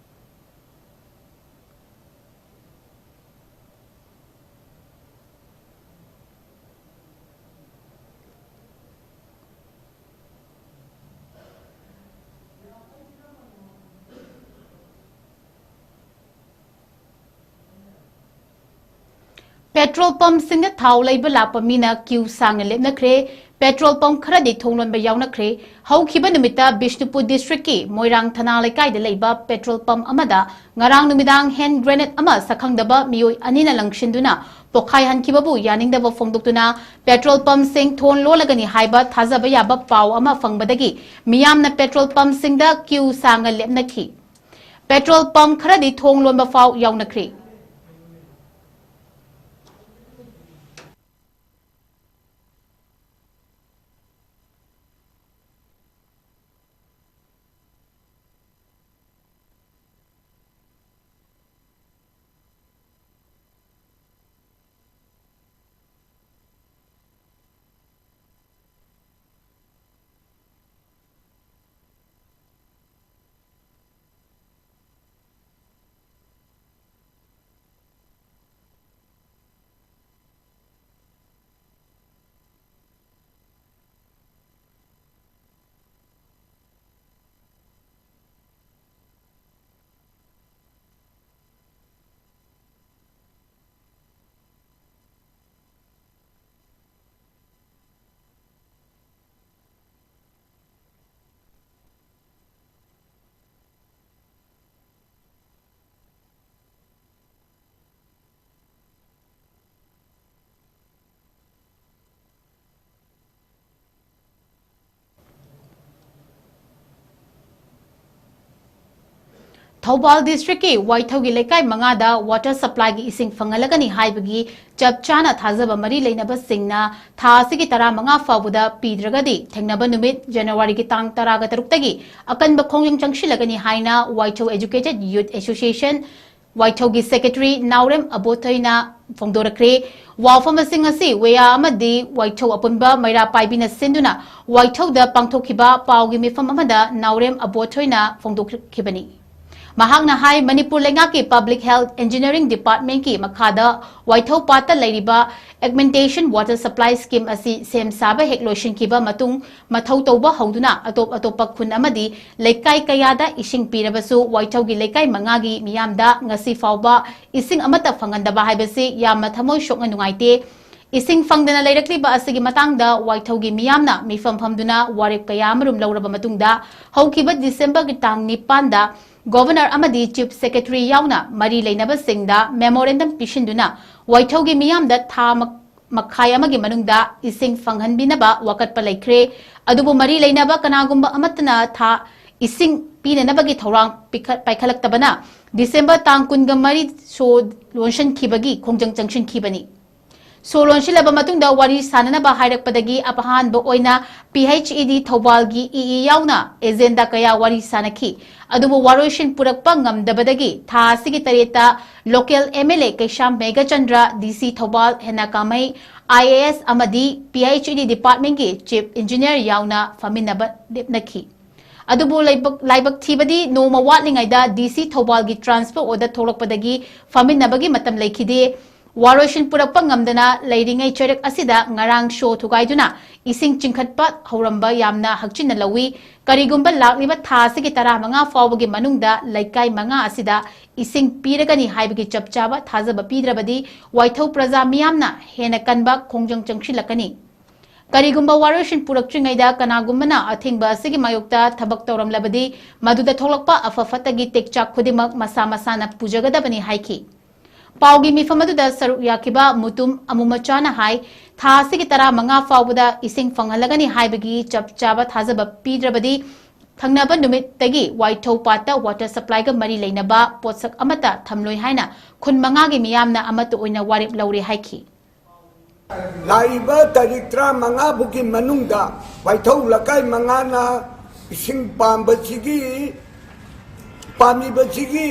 Petrol pumpꯁꯤꯡꯗ ꯊꯥꯎ ꯂꯩꯕ ꯂꯥꯛꯄ ꯃꯤꯅ queue ꯁꯥꯡꯅ ꯂꯦꯞꯅꯈ꯭ꯔꯦ꯫ Petrol pump ꯈꯔꯗꯤ ꯊꯣꯡ ꯂꯣꯟꯕ ꯌꯥꯎꯅꯈ꯭ꯔꯦ꯫ ꯍꯧꯈꯤꯕ ꯅꯨꯃꯤꯠꯇ ꯕꯤꯁꯅꯨꯄꯨꯔ district ꯀꯤ ꯃꯣꯏꯔꯥꯡ ꯊꯅꯥ ꯂꯩꯀꯥꯏꯗ ꯂꯩꯕ petrol pump ꯑꯃꯗ ꯉꯔꯥꯡ ꯅꯨꯃꯤꯗꯥꯡ hand grenade ꯑꯃ ꯁꯛꯈꯪꯗꯕ ꯃꯤꯑꯣꯏ ꯑꯅꯤꯅ ꯂꯪꯁꯤꯟꯗꯨꯅ ꯄꯣꯈꯥꯏꯍꯟꯈꯤꯕꯕꯨ ꯌꯥꯅꯤꯡꯗꯕ ꯐꯣꯡꯗꯣꯛꯇꯨꯅ petrol pump ꯁꯤꯡ ꯊꯣꯡ ꯂꯣꯜꯂꯒꯅꯤ ꯍꯥꯏꯕ ꯊꯥꯖꯕ ꯌꯥꯕ ꯄꯥꯎ ꯑꯃ ꯐꯪꯕꯗꯒꯤ ꯃꯤꯌꯥꯝꯅ petrol pump ꯁꯤꯡꯗ queue ꯁꯥꯡꯅ ꯂꯦꯞꯅꯈꯤ꯫ Petrol pump ꯈꯔꯗꯤ ꯊꯣꯡ ꯂꯣꯟꯕ ꯐꯥꯎ ꯌꯥꯎꯅꯈ꯭ꯔꯦ꯫ ꯊꯧꯕꯥꯜ district ꯀꯤ ꯋꯥꯏꯊꯧꯒꯤ ꯂꯩꯀꯥꯏ ꯃꯉꯥꯗ water supply ꯒꯤ ꯏꯁꯤꯡ ꯐꯪꯍꯜꯂꯒꯅꯤ ꯍꯥꯏꯕꯒꯤ ꯆꯞ ꯆꯥꯅ ꯊꯥꯖꯕ ꯃꯔꯤ ꯂꯩꯅꯕꯁꯤꯡꯅ ꯊꯥ ꯑꯁꯤꯒꯤ ꯇꯔꯥꯃꯉꯥ ꯐꯥꯎꯕꯗ ꯄꯤꯗ꯭ꯔꯒꯗꯤ ꯊꯦꯡꯅꯕ ꯅꯨꯃꯤꯠ January ꯒꯤ ꯇꯥꯡ ꯇꯔꯥꯒ ꯇꯔꯨꯛꯇꯒꯤ ꯑꯀꯟꯕ ꯈꯣꯡꯖꯪ ꯆꯪꯁꯤꯜꯂꯒꯅꯤ ꯍꯥꯏꯅ ꯋꯥꯏꯊꯧ Educated Youth Association ꯋꯥꯏꯊꯧꯒꯤ secretary ꯅꯥꯎꯔꯦꯝ ꯑꯕꯣꯊꯣꯏꯅ ꯐꯣꯡꯗꯣꯔꯛꯈ꯭ꯔꯦ꯫ ꯋꯥꯐꯝꯁꯤꯡ ꯑꯁꯤ ꯋꯦꯌꯥ ꯑꯃꯗꯤ ꯋꯥꯏꯊꯧ ꯑꯄꯨꯟꯕ ꯃꯩꯔꯥ ꯄꯥꯏꯕꯤꯅ ꯁꯤꯟꯗꯨꯅ ꯋꯥꯏꯊꯧꯗ ꯄꯥꯡꯊꯣꯛꯈꯤꯕ ꯄꯥꯎꯒꯤ ꯃꯤꯐꯝ ꯑꯃꯗ ꯅꯥꯎꯔꯦꯝ ꯑꯕꯣꯊꯣꯏꯅ ꯐꯣꯡꯗꯣꯛꯈꯤꯕꯅꯤ꯫ ꯃꯍꯥꯛꯅ ꯍꯥꯏ, ꯃꯅꯤꯄꯨꯔ ꯂꯩꯉꯥꯛꯀꯤ Public Health Engineering Department ꯀꯤ ꯃꯈꯥꯗ ꯋꯥꯏꯊꯧ ꯄꯥꯠꯇ ꯂꯩꯔꯤꯕ Augmentation Water Supply Scheme ꯑꯁꯤ ꯁꯦꯝ ꯁꯥꯕ ꯍꯦꯛ ꯂꯣꯏꯁꯤꯟꯈꯤꯕ ꯃꯇꯨꯡ ꯃꯊꯧ ꯇꯧꯕ ꯍꯧꯗꯨꯅ ꯑꯇꯣꯞ ꯑꯇꯣꯞꯄ ꯈꯨꯟ ꯑꯃꯗꯤ ꯂꯩꯀꯥꯏ ꯀꯌꯥꯗ ꯏꯁꯤꯡ ꯄꯤꯔꯕꯁꯨ ꯋꯥꯏꯊꯧꯒꯤ ꯂꯩꯀꯥꯏ ꯃꯉꯥꯒꯤ ꯃꯤꯌꯥꯝꯗ ꯉꯁꯤ ꯐꯥꯎꯕ ꯏꯁꯤꯡ ꯑꯃꯠꯇ ꯐꯪꯍꯟꯗꯕ ꯍꯥꯏꯕꯁꯤ ꯌꯥꯝꯅ ꯊꯃꯣꯏ ꯁꯣꯛꯅ ꯅꯨꯡꯉꯥꯏꯇꯦ꯫ ꯏꯁꯤꯡ ꯐꯪꯗꯅ ꯂꯩꯔꯛꯂꯤꯕ ꯑꯁꯤꯒꯤ ꯃꯇꯥꯡꯗ ꯋꯥꯏꯊꯧꯒꯤ ꯃꯤꯌꯥꯝꯅ ꯃꯤꯐꯝ ꯐꯝꯗꯨꯅ ꯋꯥꯔꯦꯞ ꯀꯌꯥ ꯑꯃꯔꯣꯝ ꯂꯧꯔꯕ ꯃꯇꯨꯡꯗ, ꯍꯧꯈꯤꯕ ꯗꯤꯁꯦꯝꯕꯔꯒꯤ ꯇꯥꯡ ꯅꯤꯄꯥꯟꯗ Governor ꯑꯃꯗꯤ Chief Secretary ꯌꯥꯎꯅ ꯃꯔꯤ ꯂꯩꯅꯕꯁꯤꯡꯗ memorandum ꯄꯤꯁꯤꯟꯗꯨꯅ ꯋꯥꯏꯊꯧꯒꯤ ꯃꯤꯌꯥꯝꯗ ꯊꯥ ꯃ-, ꯃꯈꯥꯏ ꯑꯃꯒꯤ ꯃꯅꯨꯡꯗ ꯏꯁꯤꯡ ꯐꯪꯍꯟꯕꯤꯅꯕ ꯋꯥꯀꯠꯄ ꯂꯩꯈ꯭ꯔꯦ꯫ ꯑꯗꯨꯕꯨ ꯃꯔꯤ ꯂꯩꯅꯕ ꯀꯅꯥꯒꯨꯝꯕ ꯑꯃꯠꯇꯅ ꯊꯥ ꯏꯁꯤꯡ ꯄꯤꯅꯅꯕꯒꯤ ꯊꯧꯔꯥꯡ ꯄꯤꯈꯠ-, ꯄꯥꯏꯈꯠꯂꯛꯇꯕꯅ ꯗꯤꯁꯦꯝꯕꯔ ꯇꯥꯡ ꯀꯨꯟꯒ ꯃꯔꯤ ꯁꯣ ꯂꯣꯟꯁꯤꯟꯈꯤꯕꯒꯤ ꯈꯣꯡꯖꯪ ꯆꯪꯁꯤꯟꯈꯤꯕꯅꯤ꯫ ꯁꯣ ꯂꯣꯟꯁꯤꯜꯂꯕ ꯃꯇꯨꯡꯗ ꯋꯥꯔꯤ ꯁꯥꯅꯅꯕ ꯍꯥꯏꯔꯛꯄꯗꯒꯤ ꯑꯍꯥꯟꯕ ꯑꯣꯏꯅ P H E D ꯊꯧꯕꯥꯜꯒꯤ E E ꯌꯥꯎꯅ agenda ꯀꯌꯥ ꯋꯥꯔꯤ ꯁꯥꯅꯈꯤ꯫ ꯑꯗꯨꯕꯨ ꯋꯥꯔꯣꯏꯁꯤꯟ ꯄꯨꯔꯛꯄ ꯉꯝꯗꯕꯗꯒꯤ ꯊꯥ ꯑꯁꯤꯒꯤ ꯇꯔꯦꯠꯇ local M L A Keisham Meghachandra, D C Thoubal ꯍꯦꯟꯅ ꯀꯥꯃꯩ, I A S ꯑꯃꯗꯤ P H E D department ꯀꯤ Chief Engineer ꯌꯥꯎꯅ ꯐꯝꯃꯤꯟꯅꯕ ꯂꯦꯞꯅꯈꯤ꯫ ꯑꯗꯨꯕꯨ ꯂꯥꯏꯕꯛ, ꯂꯥꯏꯕꯛ ꯊꯤꯕꯗꯤ ꯅꯣꯡꯃ ꯋꯥꯠꯂꯤꯉꯩꯗ D C ꯊꯧꯕꯥꯜꯒꯤ transfer order ꯊꯣꯛꯂꯛꯄꯗꯒꯤ ꯐꯝꯃꯤꯟꯅꯕꯒꯤ ꯃꯇꯝ ꯂꯩꯈꯤꯗꯦ꯫ ꯋꯥꯔꯣꯏꯁꯤꯟ ꯄꯨꯔꯛꯄ ꯉꯝꯗꯅ ꯂꯩꯔꯤꯉꯩ ꯆꯩꯔꯛ ꯑꯁꯤꯗ ꯉꯔꯥꯡ ꯁꯣ ꯊꯨꯒꯥꯏꯗꯨꯅ ꯏꯁꯤꯡ ꯆꯤꯡꯈꯠꯄ ꯍꯧꯔꯝꯕ ꯌꯥꯝꯅ ꯍꯛꯆꯤꯟꯅ ꯂꯧꯏ꯫ ꯀꯔꯤꯒꯨꯝꯕ ꯂꯥꯛꯂꯤꯕ ꯊꯥ ꯑꯁꯤꯒꯤ ꯇꯔꯥꯃꯉꯥ ꯐꯥꯎꯕꯒꯤ ꯃꯅꯨꯡꯗ ꯂꯩꯀꯥꯏ ꯃꯉꯥ ꯑꯁꯤꯗ ꯏꯁꯤꯡ ꯄꯤꯔꯒꯅꯤ ꯍꯥꯏꯕꯒꯤ ꯆꯞ ꯆꯥꯕ ꯊꯥꯖꯕ ꯄꯤꯗ꯭ꯔꯕꯗꯤ ꯋꯥꯏꯊꯧ ꯄ꯭ꯔꯖꯥ ꯃꯤꯌꯥꯝꯅ ꯍꯦꯟꯅ ꯀꯟꯕ ꯈꯣꯡꯖꯪ ꯆꯪꯁꯤꯜꯂꯛꯀꯅꯤ꯫ ꯀꯔꯤꯒꯨꯝꯕ ꯋꯥꯔꯣꯏꯁꯤꯟ ꯄꯨꯔꯛꯇ꯭ꯔꯤꯉꯩꯗ ꯀꯅꯥꯒꯨꯝꯕꯅ ꯑꯊꯤꯡꯕ ꯑꯁꯤꯒꯤ ꯃꯥꯌꯣꯛꯇ ꯊꯕꯛ ꯇꯧꯔꯝꯂꯕꯗꯤ ꯃꯗꯨꯗ ꯊꯣꯛꯂꯛꯄ ꯑꯐ ꯐꯠꯇꯒꯤ ꯇꯦꯛꯆꯥꯛ ꯈꯨꯗꯤꯡꯃꯛ ꯃꯁꯥ ꯃꯁꯥꯅ ꯄꯨꯖꯒꯗꯕꯅꯤ ꯍꯥꯏꯈꯤ꯫ ꯄꯥꯎꯒꯤ ꯃꯤꯐꯝ ꯑꯗꯨꯗ ꯁꯔꯨꯛ ꯌꯥꯈꯤꯕ ꯃꯨꯇꯨꯝ ꯑꯃꯨꯃꯆꯥꯅ ꯍꯥꯏ, ꯊꯥ ꯑꯁꯤꯒꯤ ꯇꯔꯥꯃꯉꯥ ꯐꯥꯎꯕꯗ ꯏꯁꯤꯡ ꯐꯪꯍꯜꯂꯒꯅꯤ ꯍꯥꯏꯕꯒꯤ ꯆꯞ ꯆꯥꯕ ꯊꯥꯖꯕ ꯄꯤꯗ꯭ꯔꯕꯗꯤ ꯊꯪꯅꯕ ꯅꯨꯃꯤꯠꯇꯒꯤ ꯋꯥꯏꯊꯧ ꯄꯥꯠꯇ water supply ꯒ ꯃꯔꯤ ꯂꯩꯅꯕ ꯄꯣꯠꯁꯛ ꯑꯃꯠꯇ ꯊꯝꯂꯣꯏ ꯍꯥꯏꯅ ꯈꯨꯟ ꯃꯉꯥꯒꯤ ꯃꯤꯌꯥꯝꯅ ꯑꯃꯠꯇ ꯑꯣꯏꯅ ꯋꯥꯔꯦꯞ ꯂꯧꯔꯦ ꯍꯥꯏꯈꯤ꯫ ꯂꯥꯛꯏꯕ ꯇꯥꯔꯤꯛ ꯇꯔꯥꯃꯉꯥ ꯐꯥꯎꯒꯤ ꯃꯅꯨꯡꯗ ꯋꯥꯏꯊꯧ ꯂꯩꯀꯥꯏ ꯃꯉꯥꯅ ꯏꯁꯤꯡ ꯄꯥꯝꯕꯁꯤꯒꯤ, ꯄꯥꯝꯃꯤꯕꯁꯤꯒꯤ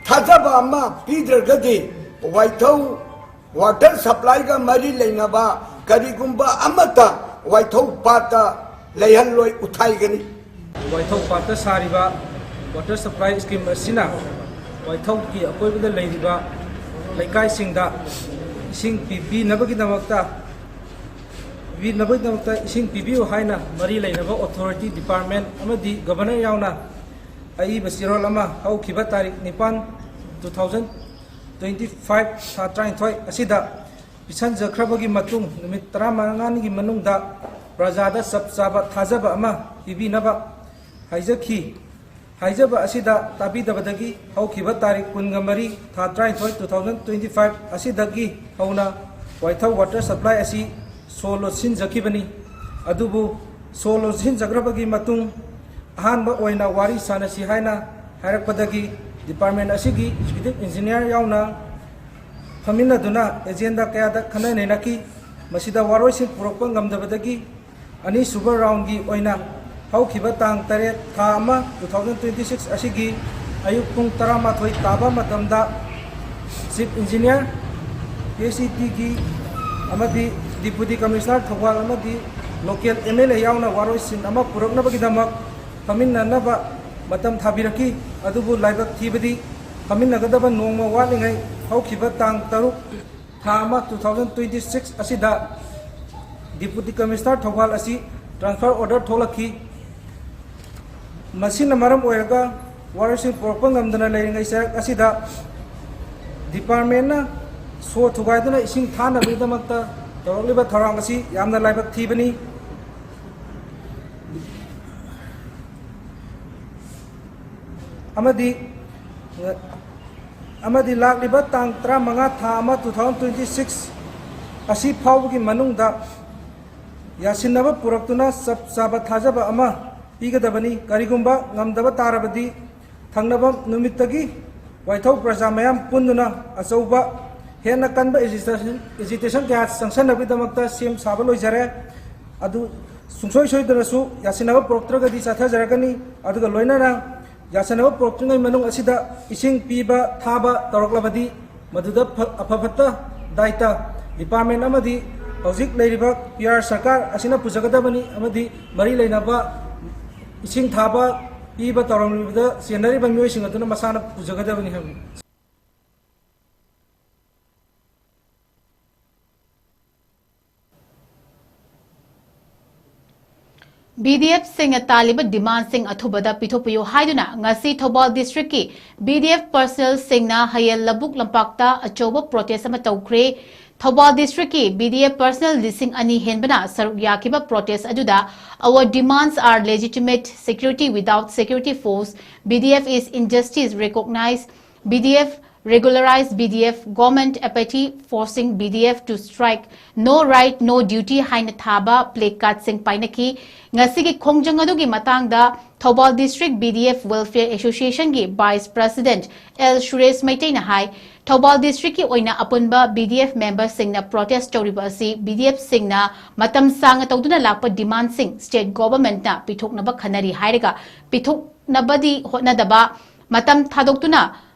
ꯊꯥꯖꯕ ꯑꯃ ꯄꯤꯗ꯭ꯔꯒꯗꯤ ꯋꯥꯏꯊꯧ water supply ꯒ ꯃꯔꯤ ꯂꯩꯅꯕ ꯀꯔꯤꯒꯨꯝꯕ ꯑꯃꯠꯇ ꯋꯥꯏꯊꯧ ꯄꯥꯠꯇ ꯂꯩꯍꯜꯂꯣꯏ, ꯎꯊꯥꯏꯒꯅꯤ꯫ ꯋꯥꯏꯊꯧ ꯄꯥꯠꯇ ꯁꯥꯔꯤꯕ water supply scheme ꯑꯁꯤꯅ ꯋꯥꯏꯊꯧꯒꯤ ꯑꯀꯣꯏꯕꯗ ꯂꯩꯔꯤꯕ ꯂꯩꯀꯥꯏꯁꯤꯡꯗ ꯏꯁꯤꯡ ꯄꯤꯕꯤꯅꯕꯒꯤꯗꯃꯛꯇ, ꯄꯤꯕꯤꯅꯕꯒꯤꯗꯃꯛꯇ ꯏꯁꯤꯡ ꯄꯤꯕꯤꯌꯨ ꯍꯥꯏꯅ ꯃꯔꯤ ꯂꯩꯅꯕ authority department ꯑꯃꯗꯤ Governor ꯌꯥꯎꯅ ꯑꯏꯕ ꯆꯦꯔꯣꯜ ꯑꯃ ꯍꯧꯈꯤꯕ ꯇꯥꯔꯤꯛ ꯅꯤꯄꯥꯟ, two thousand twenty five, ꯊꯥ ꯇꯔꯥꯅꯤꯊꯣꯏ ꯑꯁꯤꯗ ꯄꯤꯁꯟꯖꯈ꯭ꯔꯕꯒꯤ ꯃꯇꯨꯡ ꯅꯨꯃꯤꯠ ꯇꯔꯥꯃꯉꯥꯅꯤꯒꯤ ꯃꯅꯨꯡꯗ ꯄ꯭ꯔꯖꯥꯗ ꯆꯞ ꯆꯥꯕ ꯊꯥꯖꯕ ꯑꯃ ꯄꯤꯕꯤꯅꯕ ꯍꯥꯏꯖꯈꯤ꯫ ꯍꯥꯏꯖꯕ ꯑꯁꯤꯗ ꯇꯥꯕꯤꯗꯕꯗꯒꯤ ꯍꯧꯈꯤꯕ ꯇꯥꯔꯤꯛ ꯀꯨꯟꯒ ꯃꯔꯤ ꯊꯥ ꯇꯔꯥꯅꯤꯊꯣꯏ two thousand twenty five ꯑꯁꯤꯗꯒꯤ ꯍꯧꯅ ꯋꯥꯏꯊꯧ water supply ꯑꯁꯤ ꯁꯣ ꯂꯣꯠꯁꯤꯟꯖꯈꯤꯕꯅꯤ꯫ ꯑꯗꯨꯕꯨ ꯁꯣ ꯂꯣꯠꯁꯤꯟꯖꯈ꯭ꯔꯕꯒꯤ ꯃꯇꯨꯡ ꯑꯍꯥꯟꯕ ꯑꯣꯏꯅ ꯋꯥꯔꯤ ꯁꯥꯟꯅꯁꯤ ꯍꯥꯏꯅ ꯍꯥꯏꯔꯛꯄꯗꯒꯤ department ꯑꯁꯤꯒꯤ executive engineer ꯌꯥꯎꯅ ꯐꯝꯃꯤꯟꯅꯗꯨꯅ agenda ꯀꯌꯥꯗ ꯈꯟꯅ ꯅꯩꯅꯈꯤ꯫ ꯃꯁꯤꯗ ꯋꯥꯔꯣꯏꯁꯤꯟ ꯄꯨꯔꯛꯄ ꯉꯝꯗꯕꯗꯒꯤ ꯑꯅꯤꯁꯨꯕ roundꯒꯤ ꯑꯣꯏꯅ ꯍꯧꯈꯤꯕ ꯇꯥꯡ ꯇꯔꯦꯠ ꯊꯥ ꯑꯃ two thousand twenty six ꯑꯁꯤꯒꯤ ꯑꯌꯨꯛ ꯄꯨꯡ ꯇꯔꯥꯃꯥꯊꯣꯏ ꯇꯥꯕ ꯃꯇꯝꯗ chief engineer, P H E Dꯒꯤ ꯑꯃꯗꯤ deputy commissioner ꯊꯧꯕꯥꯜ ꯑꯃꯗꯤ local M L A ꯌꯥꯎꯅ ꯋꯥꯔꯣꯏꯁꯤꯟ ꯑꯃ ꯄꯨꯔꯛꯅꯕꯒꯤꯗꯃꯛ ꯐꯝꯃꯤꯟꯅꯅꯕ ꯃꯇꯝ ꯊꯥꯕꯤꯔꯛꯈꯤ꯫ ꯑꯗꯨꯕꯨ ꯂꯥꯏꯕꯛ ꯊꯤꯕꯗꯤ ꯐꯝꯃꯤꯟꯅꯒꯗꯕ ꯅꯣꯡꯃ ꯋꯥꯠꯂꯤꯉꯩ ꯍꯧꯈꯤꯕ ꯇꯥꯡ ꯇꯔꯨꯛ ꯊꯥ ꯑꯃ two thousand twenty six ꯑꯁꯤꯗ deputy commissioner ꯊꯧꯕꯥꯜ ꯑꯁꯤ transfer order ꯊꯣꯛꯂꯛꯈꯤ꯫ ꯃꯁꯤꯅ ꯃꯔꯝ ꯑꯣꯏꯔꯒ ꯋꯥꯔꯣꯏꯁꯤꯟ ꯄꯨꯔꯛꯄ ꯉꯝꯗꯅ ꯂꯩꯔꯤꯉꯩ ꯆꯔꯛ ꯑꯁꯤꯗ departmentꯅ ꯁꯣ ꯊꯨꯒꯥꯏꯗꯨꯅ ꯏꯁꯤꯡ ꯊꯥꯅꯕꯒꯤꯗꯃꯛꯇ ꯇꯧꯔꯛꯂꯤꯕ ꯊꯧꯔꯥꯡ ꯑꯁꯤ ꯌꯥꯝꯅ ꯂꯥꯏꯕꯛ ꯊꯤꯕꯅꯤ꯫ ꯑꯃꯗꯤ ꯑꯃꯗꯤ ꯂꯥꯛꯂꯤꯕ ꯇꯥꯡ ꯇꯔꯥꯃꯉꯥ ꯊꯥ ꯑꯃ two thousand twenty six ꯑꯁꯤ ꯐꯥꯎꯕꯒꯤ ꯃꯅꯨꯡꯗ ꯌꯥꯁꯤꯟꯅꯕ ꯄꯨꯔꯛꯇꯨꯅ ꯆꯞ ꯆꯥꯕ ꯊꯥꯖꯕ ꯑꯃ ꯄꯤꯒꯗꯕꯅꯤ꯫ ꯀꯔꯤꯒꯨꯝꯕ ꯉꯝꯗꯕ ꯇꯥꯔꯕꯗꯤ ꯊꯪꯅꯕ ꯅꯨꯃꯤꯠꯇꯒꯤ ꯋꯥꯏꯊꯧ ꯄ꯭ꯔꯖꯥ ꯃꯌꯥꯝ ꯄꯨꯟꯗꯨꯅ ꯑꯆꯧꯕ ꯍꯦꯟꯅ ꯀꯟꯕ agitation, agitation ꯀꯌꯥ ꯆꯪꯁꯟꯅꯕꯒꯤꯗꯃꯛꯇ ꯁꯦꯝ ꯁꯥꯕ ꯂꯣꯏꯖꯔꯦ꯫ ꯑꯗꯨ ꯁꯨꯡꯁꯣꯏ ꯁꯣꯏꯗꯅꯁꯨ ꯌꯥꯁꯤꯟꯅꯕ ꯄꯨꯔꯛꯇ꯭ꯔꯒꯗꯤ ꯆꯠꯊꯖꯔꯛꯀꯅꯤ꯫ ꯑꯗꯨꯒ ꯂꯣꯏꯅꯅ ꯌꯥꯁꯤꯟꯅꯕ ꯄꯨꯔꯛꯇ꯭ꯔꯤꯉꯩ ꯃꯅꯨꯡ ꯑꯁꯤꯗ ꯏꯁꯤꯡ ꯄꯤꯕ ꯊꯥꯕ ꯇꯧꯔꯛꯂꯕꯗꯤ ꯃꯗꯨꯗ ꯐ-, ꯑꯐ ꯐꯠꯇ ꯗꯥꯏꯇ department ꯑꯃꯗꯤ ꯍꯧꯖꯤꯛ ꯂꯩꯔꯤꯕ P R ꯁꯔꯀꯥꯔ ꯑꯁꯤꯅ ꯄꯨꯖꯒꯗꯕꯅꯤ ꯑꯃꯗꯤ ꯃꯔꯤ ꯂꯩꯅꯕ ꯏꯁꯤꯡ ꯊꯥꯕ ꯄꯤꯕ ꯇꯧꯔꯝꯂꯤꯕꯗ ꯆꯦꯟꯅꯔꯤꯕ ꯃꯤꯑꯣꯏꯁꯤꯡ ꯑꯗꯨꯅ ꯃꯁꯥꯅ ꯄꯨꯖꯒꯗꯕꯅꯤ ꯍꯥꯏꯕꯅꯤ꯫ B D F ꯁꯤꯡꯅ ꯇꯥꯜꯂꯤꯕ demand ꯁꯤꯡ ꯑꯊꯨꯕꯗ ꯄꯤꯊꯣꯛꯄꯤꯌꯨ ꯍꯥꯏꯗꯨꯅ ꯉꯁꯤ ꯊꯧꯕꯥꯜ district ꯀꯤ B D F personnel ꯁꯤꯡꯅ ꯍꯌꯦꯜ ꯂꯕꯨꯛ ꯂꯝꯄꯥꯛꯇ ꯑꯆꯧꯕ protest ꯑꯃ ꯇꯧꯈ꯭ꯔꯦ꯫ ꯊꯧꯕꯥꯜ ꯗꯤꯁꯇ꯭ꯔꯤꯛꯀꯤ ꯕꯤ ꯗꯤ ꯑꯦꯐ ꯄꯔꯁꯅꯦꯜ ꯂꯤꯁꯤꯡ ꯑꯅꯤ ꯍꯦꯟꯕꯅ ꯁꯔꯨꯛ ꯌꯥꯈꯤꯕ ꯄ꯭ꯔꯣꯇꯦꯁ ꯑꯗꯨꯗ, "Our demands are legitimate, security without security force, B D F is injustice, recognize B D F, regularize B D F, government apathy, forcing B D F to strike, no right, no duty" ꯍꯥꯏꯅ ꯊꯥꯕ play ꯀꯥꯔꯗꯁꯤꯡ ꯄꯥꯏꯅꯈꯤ꯫ ꯉꯁꯤꯒꯤ ꯈꯣꯡꯖꯪ ꯑꯗꯨꯒꯤ ꯃꯇꯥꯡꯗ Thoubal district B D F welfare ꯑꯦꯁꯣꯁꯤꯌꯦꯁꯟꯒꯤ vice president L Suresh ꯃꯩꯇꯩꯅ ꯍꯥꯏ, ꯊꯧꯕꯥꯜ ꯗꯤꯁꯇ꯭ꯔꯤꯛꯀꯤ ꯑꯣꯏꯅ ꯑꯄꯨꯟꯕ ꯕꯤ ꯗꯤ ꯑꯦꯐ ꯃꯦꯝꯕꯔꯁꯤꯡꯅ ꯄ꯭ꯔꯣꯇꯦꯁ ꯇꯧꯔꯤꯕ ꯑꯁꯤ ꯕꯤ ꯗꯤ ꯑꯦꯐꯁꯤꯡꯅ ꯃꯇꯝ ꯁꯥꯡꯅ ꯇꯧꯗꯨꯅ ꯂꯥꯛꯄ ꯗꯤꯃꯥꯟꯁꯤꯡ ꯁ꯭ꯇꯦꯠ ꯒꯣꯚꯔꯟꯃꯦꯟꯠꯅ ꯄꯤꯊꯣꯛꯅꯕ ꯈꯟꯅꯔꯤ ꯍꯥꯏꯔꯒ, ꯄꯤꯊꯣꯛꯅꯕꯗꯤ ꯍꯣꯠꯅꯗꯕ, ꯃꯇꯝ ꯊꯥꯗꯣꯛꯇꯨꯅ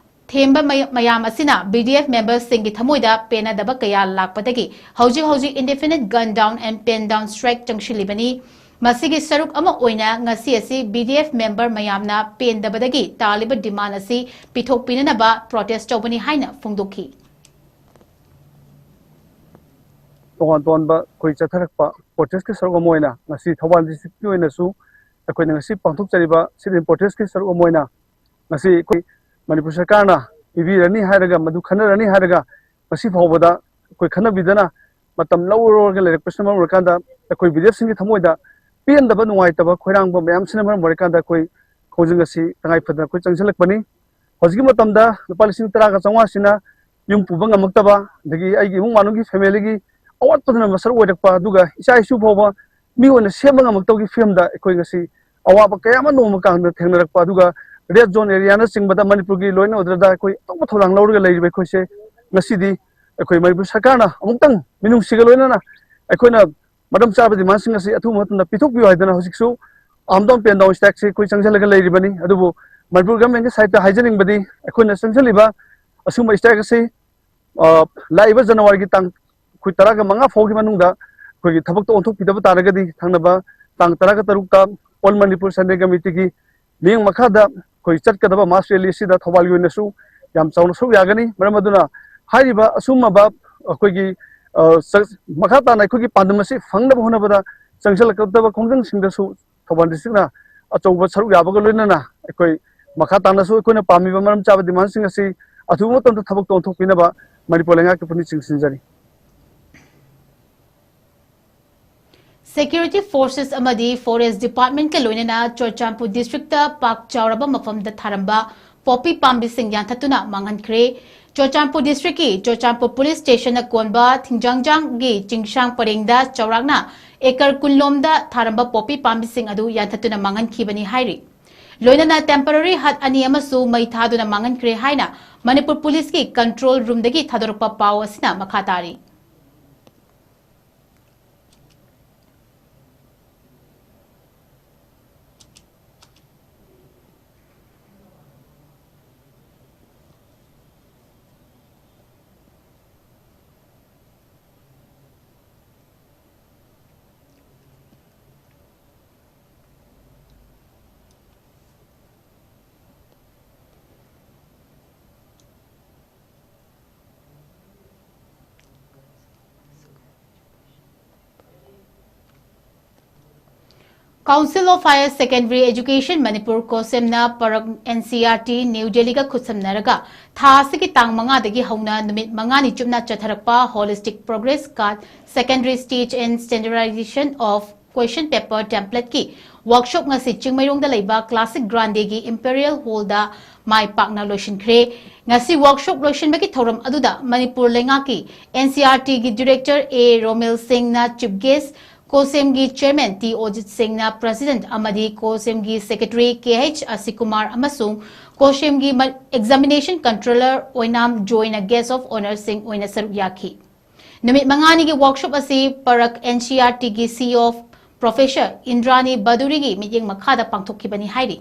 ꯊꯦꯝꯕ ꯃꯌꯥꯝ ꯑꯁꯤꯅ ꯕꯤ ꯗꯤ ꯑꯦꯐ ꯃꯦꯝꯕꯔꯁꯤꯡꯒꯤ ꯊꯃꯣꯏꯗ ꯄꯦꯟꯅꯗꯕ ꯀꯌꯥ ꯂꯥꯛꯄꯗꯒꯤ ꯍꯧꯖꯤꯛ ꯍꯧꯖꯤꯛ indefinite gun down and pen down strike ꯆꯪꯁꯤꯜꯂꯤꯕꯅꯤ꯫ ꯃꯁꯤꯒꯤ ꯁꯔꯨꯛ ꯑꯃ ꯑꯣꯏꯅ ꯉꯁꯤ ꯑꯁꯤ ꯕꯤ ꯗꯤ ꯑꯦꯐ ꯃꯦꯝꯕꯔ ꯃꯌꯥꯝꯅ ꯄꯦꯟꯗꯕꯗꯒꯤ ꯇꯥꯜꯂꯤꯕ ꯗꯤꯃꯥꯟ ꯑꯁꯤ ꯄꯤꯊꯣꯛꯄꯤꯅꯅꯕ ꯄ꯭ꯔꯣꯇꯦꯁ ꯇꯧꯕꯅꯤ ꯍꯥꯏꯅ ꯐꯣꯡꯗꯣꯛꯈꯤ꯫ ꯇꯣꯉꯥꯟ ꯇꯣꯉꯥꯟꯕ ꯑꯩꯈꯣꯏ ꯆꯠꯊꯔꯛꯄ ꯄ꯭ꯔꯣꯇꯦꯁꯀꯤ ꯁꯔꯨꯛ ꯑꯃ ꯑꯣꯏꯅ ꯉꯁꯤ ꯊꯧꯕꯥꯜ ꯗꯤꯁꯇ꯭ꯔꯤꯛꯀꯤ ꯑꯣꯏꯅꯁꯨ ꯑꯩꯈꯣꯏꯅ ꯉꯁꯤ ꯄꯥꯡꯊꯣꯛꯆꯔꯤꯕ sit-in ꯄ꯭ꯔꯣꯇꯦꯁꯀꯤ ꯁꯔꯨꯛ ꯑꯃ ꯑꯣꯏꯅ ꯉꯁꯤ ꯑꯩꯈꯣꯏ ꯃꯅꯤꯄꯨꯔ ꯁꯔꯀꯥꯔꯅ ꯄꯤꯕꯤꯔꯅꯤ ꯍꯥꯏꯔꯒ, ꯃꯗꯨ ꯈꯟꯅꯔꯅꯤ ꯍꯥꯏꯔꯒ ꯉꯁꯤ ꯐꯥꯎꯕꯗ ꯑꯩꯈꯣꯏ ꯈꯟꯅꯕꯤꯗꯅ ꯃꯇꯝ ꯂꯧꯔꯒ ꯂꯩꯔꯛꯄꯁꯤꯅ ꯃꯔꯝ ꯑꯣꯏꯔꯀꯥꯟꯗ ꯑꯩꯈꯣꯏ ꯕꯤ ꯗꯤ ꯑꯦꯐꯁꯤꯡꯒꯤ ꯊꯃꯣꯏꯗ ꯄꯦꯟꯗꯕ, ꯅꯨꯡꯉꯥꯏꯇꯕ, ꯈꯣꯏꯔꯥꯡꯕ ꯃꯌꯥꯝꯁꯤꯅ ꯃꯔꯝ ꯑꯣꯏꯔꯀꯥꯟꯗ ꯑꯩꯈꯣꯏ ꯈꯣꯡꯖꯪ ꯑꯁꯤ ꯇꯉꯥꯏ ꯐꯗꯅ ꯑꯩꯈꯣꯏ ꯆꯪꯁꯤꯜꯂꯛꯄꯅꯤ꯫ ꯍꯧꯖꯤꯛꯀꯤ ꯃꯇꯝꯗ ꯂꯨꯄꯥ ꯂꯤꯁꯤꯡ ꯇꯔꯥꯒ ꯆꯥꯝꯃꯉꯥꯁꯤꯅ ꯌꯨꯝ ꯄꯨꯕ ꯉꯝꯃꯛꯇꯕ, ꯑꯗꯒꯤ ꯑꯩꯒꯤ ꯏꯃꯨꯡ ꯃꯅꯨꯡꯒꯤ ꯐꯦꯃꯤꯂꯤꯒꯤ ꯑꯋꯥꯠꯄꯗꯨꯅ ꯃꯁꯛ ꯑꯣꯏꯔꯛꯄ, ꯑꯗꯨꯒ ꯏꯆꯥ ꯏꯁꯨ ꯐꯥꯎꯕ ꯃꯤ ꯑꯣꯏꯅ ꯁꯦꯝꯕ ꯉꯝꯃꯛꯇꯕꯒꯤ ꯐꯤꯕꯝꯗ ꯑꯩꯈꯣꯏ ꯉꯁꯤ ꯑꯋꯥꯕ ꯀꯌꯥ ꯑꯃ ꯅꯣꯡꯃ ꯀꯥꯡꯗ ꯊꯦꯡꯅꯔꯛꯄ, ꯑꯗꯨꯒ ꯔꯦꯗ ꯖꯣꯟ ꯑꯦꯔꯤꯌꯥꯅꯆꯤꯡꯕꯗ ꯃꯅꯤꯄꯨꯔꯒꯤ ꯂꯣꯏꯅ ꯑꯣꯏꯗ꯭ꯔꯗ ꯑꯩꯈꯣꯏ ꯑꯇꯣꯞꯄ ꯊꯧꯗꯥꯡ ꯂꯧꯔꯒ ꯂꯩꯔꯤꯕ ꯑꯩꯈꯣꯏꯁꯦ ꯉꯁꯤꯗꯤ ꯑꯩꯈꯣꯏ ꯃꯅꯤꯄꯨꯔ ꯁꯔꯀꯥꯔꯅ ꯑꯃꯨꯛꯇꯪ ꯃꯤꯅꯨꯡꯁꯤꯒ ꯂꯣꯏꯅꯅ ꯑꯩꯈꯣꯏꯅ ꯃꯔꯝ ꯆꯥꯕ ꯗꯤꯃꯥꯟꯁꯤꯡ ꯑꯁꯤ ꯑꯊꯨꯕ ꯃꯇꯝꯗ ꯄꯤꯊꯣꯛꯄꯤꯌꯨ ꯍꯥꯏꯗꯅ ꯍꯧꯖꯤꯛꯁꯨ ꯑꯥꯝ ꯗꯥꯎꯟ ꯄꯦꯟ ꯗꯥꯎꯟ ꯁ꯭ꯇ꯭ꯔꯥꯏꯛꯁꯤ ꯑꯩꯈꯣꯏ ꯆꯪꯁꯤꯜꯂꯒ ꯂꯩꯔꯤꯕꯅꯤ꯫ ꯑꯗꯨꯕꯨ ꯃꯅꯤꯄꯨꯔ ꯒꯚꯔꯟꯃꯦꯟꯠꯀꯤ ꯁꯥꯏꯠꯇ ꯍꯥꯏꯖꯅꯤꯡꯕꯗꯤ, ꯑꯩꯈꯣꯏꯅ ꯆꯪꯁꯤꯜꯂꯤꯕ ꯑꯁꯨꯝꯕ ꯁ꯭ꯇ꯭ꯔꯥꯏꯛ ꯑꯁꯤ, ꯑ, ꯂꯥꯛꯏꯕ ꯖꯅꯋꯥꯔꯤꯒꯤ ꯇꯥꯡ, ꯑꯩꯈꯣꯏ ꯇꯔꯥꯒ ꯃꯉꯥ ꯐꯥꯎꯒꯤ ꯃꯅꯨꯡꯗ ꯑꯩꯈꯣꯏꯒꯤ ꯊꯕꯛꯇ ꯑꯣꯟꯊꯣꯛꯄꯤꯗꯕ ꯇꯥꯔꯒꯗꯤ, ꯊꯪꯅꯕ ꯇꯥꯡ ꯇꯔꯥꯒ ꯇꯔꯨꯛꯇ All Manipur Sunday Committeeꯒꯤ ꯃꯤꯠꯌꯦꯡ ꯃꯈꯥꯗ ꯑꯩꯈꯣꯏ ꯆꯠꯀꯗꯕ ꯃꯥꯁ ꯔꯦꯂꯤ ꯑꯁꯤꯗ ꯊꯧꯕꯥꯜꯒꯤ ꯑꯣꯏꯅꯁꯨ ꯌꯥꯝ ꯆꯥꯎꯅ ꯁꯔꯨꯛ ꯌꯥꯒꯅꯤ꯫ ꯃꯔꯝ ꯑꯗꯨꯅ ꯍꯥꯏꯔꯤꯕ ꯑꯁꯨꯝꯕ ꯑꯩꯈꯣꯏꯒꯤ, ꯑ, ꯆ-, ꯃꯈꯥ ꯇꯥꯅ ꯑꯩꯈꯣꯏꯒꯤ ꯄꯥꯟꯗꯝ ꯑꯁꯤ ꯐꯪꯅꯕ ꯍꯣꯠꯅꯕꯗ ꯆꯪꯁꯤꯜꯂꯛꯀꯗꯕ ꯈꯣꯡꯖꯪꯁꯤꯡꯗꯁꯨ ꯊꯧꯕꯥꯜ ꯗꯤꯁꯇ꯭ꯔꯤꯛꯅ ꯑꯆꯧꯕ ꯁꯔꯨꯛ ꯌꯥꯕꯒ ꯂꯣꯏꯅꯅ ꯑꯩꯈꯣꯏ ꯃꯈꯥ ꯇꯥꯅꯁꯨ ꯑꯩꯈꯣꯏꯅ ꯄꯥꯝꯃꯤꯕ ꯃꯔꯝ ꯆꯥꯕ ꯗꯤꯃꯥꯟꯁꯤꯡ ꯑꯁꯤ ꯑꯊꯨꯕ ꯃꯇꯝꯗ ꯊꯕꯛꯇ ꯑꯣꯟꯊꯣꯛꯄꯤꯅꯕ ꯃꯅꯤꯄꯨꯔ ꯂꯩꯉꯥꯛꯀꯤ ꯄꯨꯛꯅꯤꯡ ꯆꯤꯡꯁꯤꯟꯖꯔꯤ꯫ Security Forces ꯑꯃꯗꯤ Forest Department ꯀ ꯂꯣꯏꯅꯅ ꯆꯨꯔꯆꯥꯟꯄꯨꯔ district ꯇ ꯄꯥꯛ ꯆꯥꯎꯔꯕ ꯃꯐꯝꯗ ꯊꯥꯔꯝꯕ ꯄꯣꯄꯤ ꯄꯥꯝꯕꯤꯁꯤꯡ ꯌꯥꯟꯊꯠꯇꯨꯅ ꯃꯥꯡꯍꯟꯈ꯭ꯔꯦ꯫ ꯆꯨꯔꯆꯥꯟꯄꯨꯔ district ꯀꯤ ꯆꯨꯔꯆꯥꯟꯄꯨꯔ police station ꯅ ꯀꯣꯟꯕ ꯊꯤꯡꯖꯥꯡꯖꯥꯡꯒꯤ ꯆꯤꯡꯁꯥꯡ ꯄꯔꯦꯡꯗ ꯆꯥꯎꯔꯥꯛꯅ acre ꯀꯨꯟ ꯂꯣꯝꯗ ꯊꯥꯔꯝꯕ ꯄꯣꯄꯤ ꯄꯥꯝꯕꯤꯁꯤꯡ ꯑꯗꯨ ꯌꯥꯟꯊꯠꯇꯨꯅ ꯃꯥꯡꯍꯟꯈꯤꯕꯅꯤ ꯍꯥꯏꯔꯤ꯫ ꯂꯣꯏꯅꯅ temporary hut ꯑꯅꯤ ꯑꯃꯁꯨ ꯃꯩ ꯊꯥꯗꯨꯅ ꯃꯥꯡꯍꯟꯈ꯭ꯔꯦ ꯍꯥꯏꯅ ꯃꯅꯤꯄꯨꯔ police ꯀꯤ control room ꯗꯒꯤ ꯊꯥꯗꯣꯔꯛꯄ ꯄꯥꯎ ꯑꯁꯤꯅ ꯃꯈꯥ ꯇꯥꯔꯤ꯫ Council of Higher Secondary Education Manipur, COHSEM ꯅ ꯄꯔꯛ NCERT New Delhi ꯒ ꯈꯨꯠꯁꯝꯅꯔꯒ ꯊꯥ ꯑꯁꯤꯒꯤ ꯇꯥꯡ ꯃꯉꯥꯗꯒꯤ ꯍꯧꯅ ꯅꯨꯃꯤꯠ ꯃꯉꯥꯅꯤ ꯆꯨꯞꯅ ꯆꯠꯊꯔꯛꯄ Holistic Progress Card, Secondary Stage and Standardization of Question Paper Template ꯀꯤ workshop ꯉꯁꯤ ꯆꯤꯡꯃꯩꯔꯣꯡꯗ ꯂꯩꯕ Classic Grande ꯒꯤ Imperial Hall ꯗ ꯃꯥꯏ ꯄꯥꯛꯅ ꯂꯣꯏꯁꯤꯟꯈ꯭ꯔꯦ꯫ ꯉꯁꯤ workshop ꯂꯣꯏꯁꯤꯟꯕꯒꯤ ꯊꯧꯔꯝ ꯑꯗꯨꯗ ꯃꯅꯤꯄꯨꯔ ꯂꯩꯉꯥꯛꯀꯤ NCERT ꯒꯤ Director A ꯔꯣꯃꯦꯜ ꯁꯤꯡꯅ chief guest, COHSEM ꯒꯤ Chairman ꯇꯤ ꯑꯣꯖꯤꯠ ꯁꯤꯡꯅ President ꯑꯃꯗꯤ COHSEM ꯒꯤ Secretary ꯀꯦ ꯑꯩꯆ ꯑꯁꯤꯀꯨꯃꯥꯔ ꯑꯃꯁꯨꯡ COHSEM ꯒꯤ ꯃ-, Examination Controller Oinam ꯖꯣꯏꯅ Guest of Honour ꯁꯤꯡ ꯑꯣꯏꯅ ꯁꯔꯨꯛ ꯌꯥꯈꯤ꯫ ꯅꯨꯃꯤꯠ ꯃꯉꯥꯅꯤꯒꯤ workshop ꯑꯁꯤ ꯄꯔꯛ NCERT ꯒꯤ CEO Professor ꯏꯟꯗ꯭ꯔꯥꯅꯤ ꯕꯗꯨꯔꯤꯒꯤ ꯃꯤꯠꯌꯦꯡ ꯃꯈꯥꯗ ꯄꯥꯡꯊꯣꯛꯈꯤꯕꯅꯤ ꯍꯥꯏꯔꯤ꯫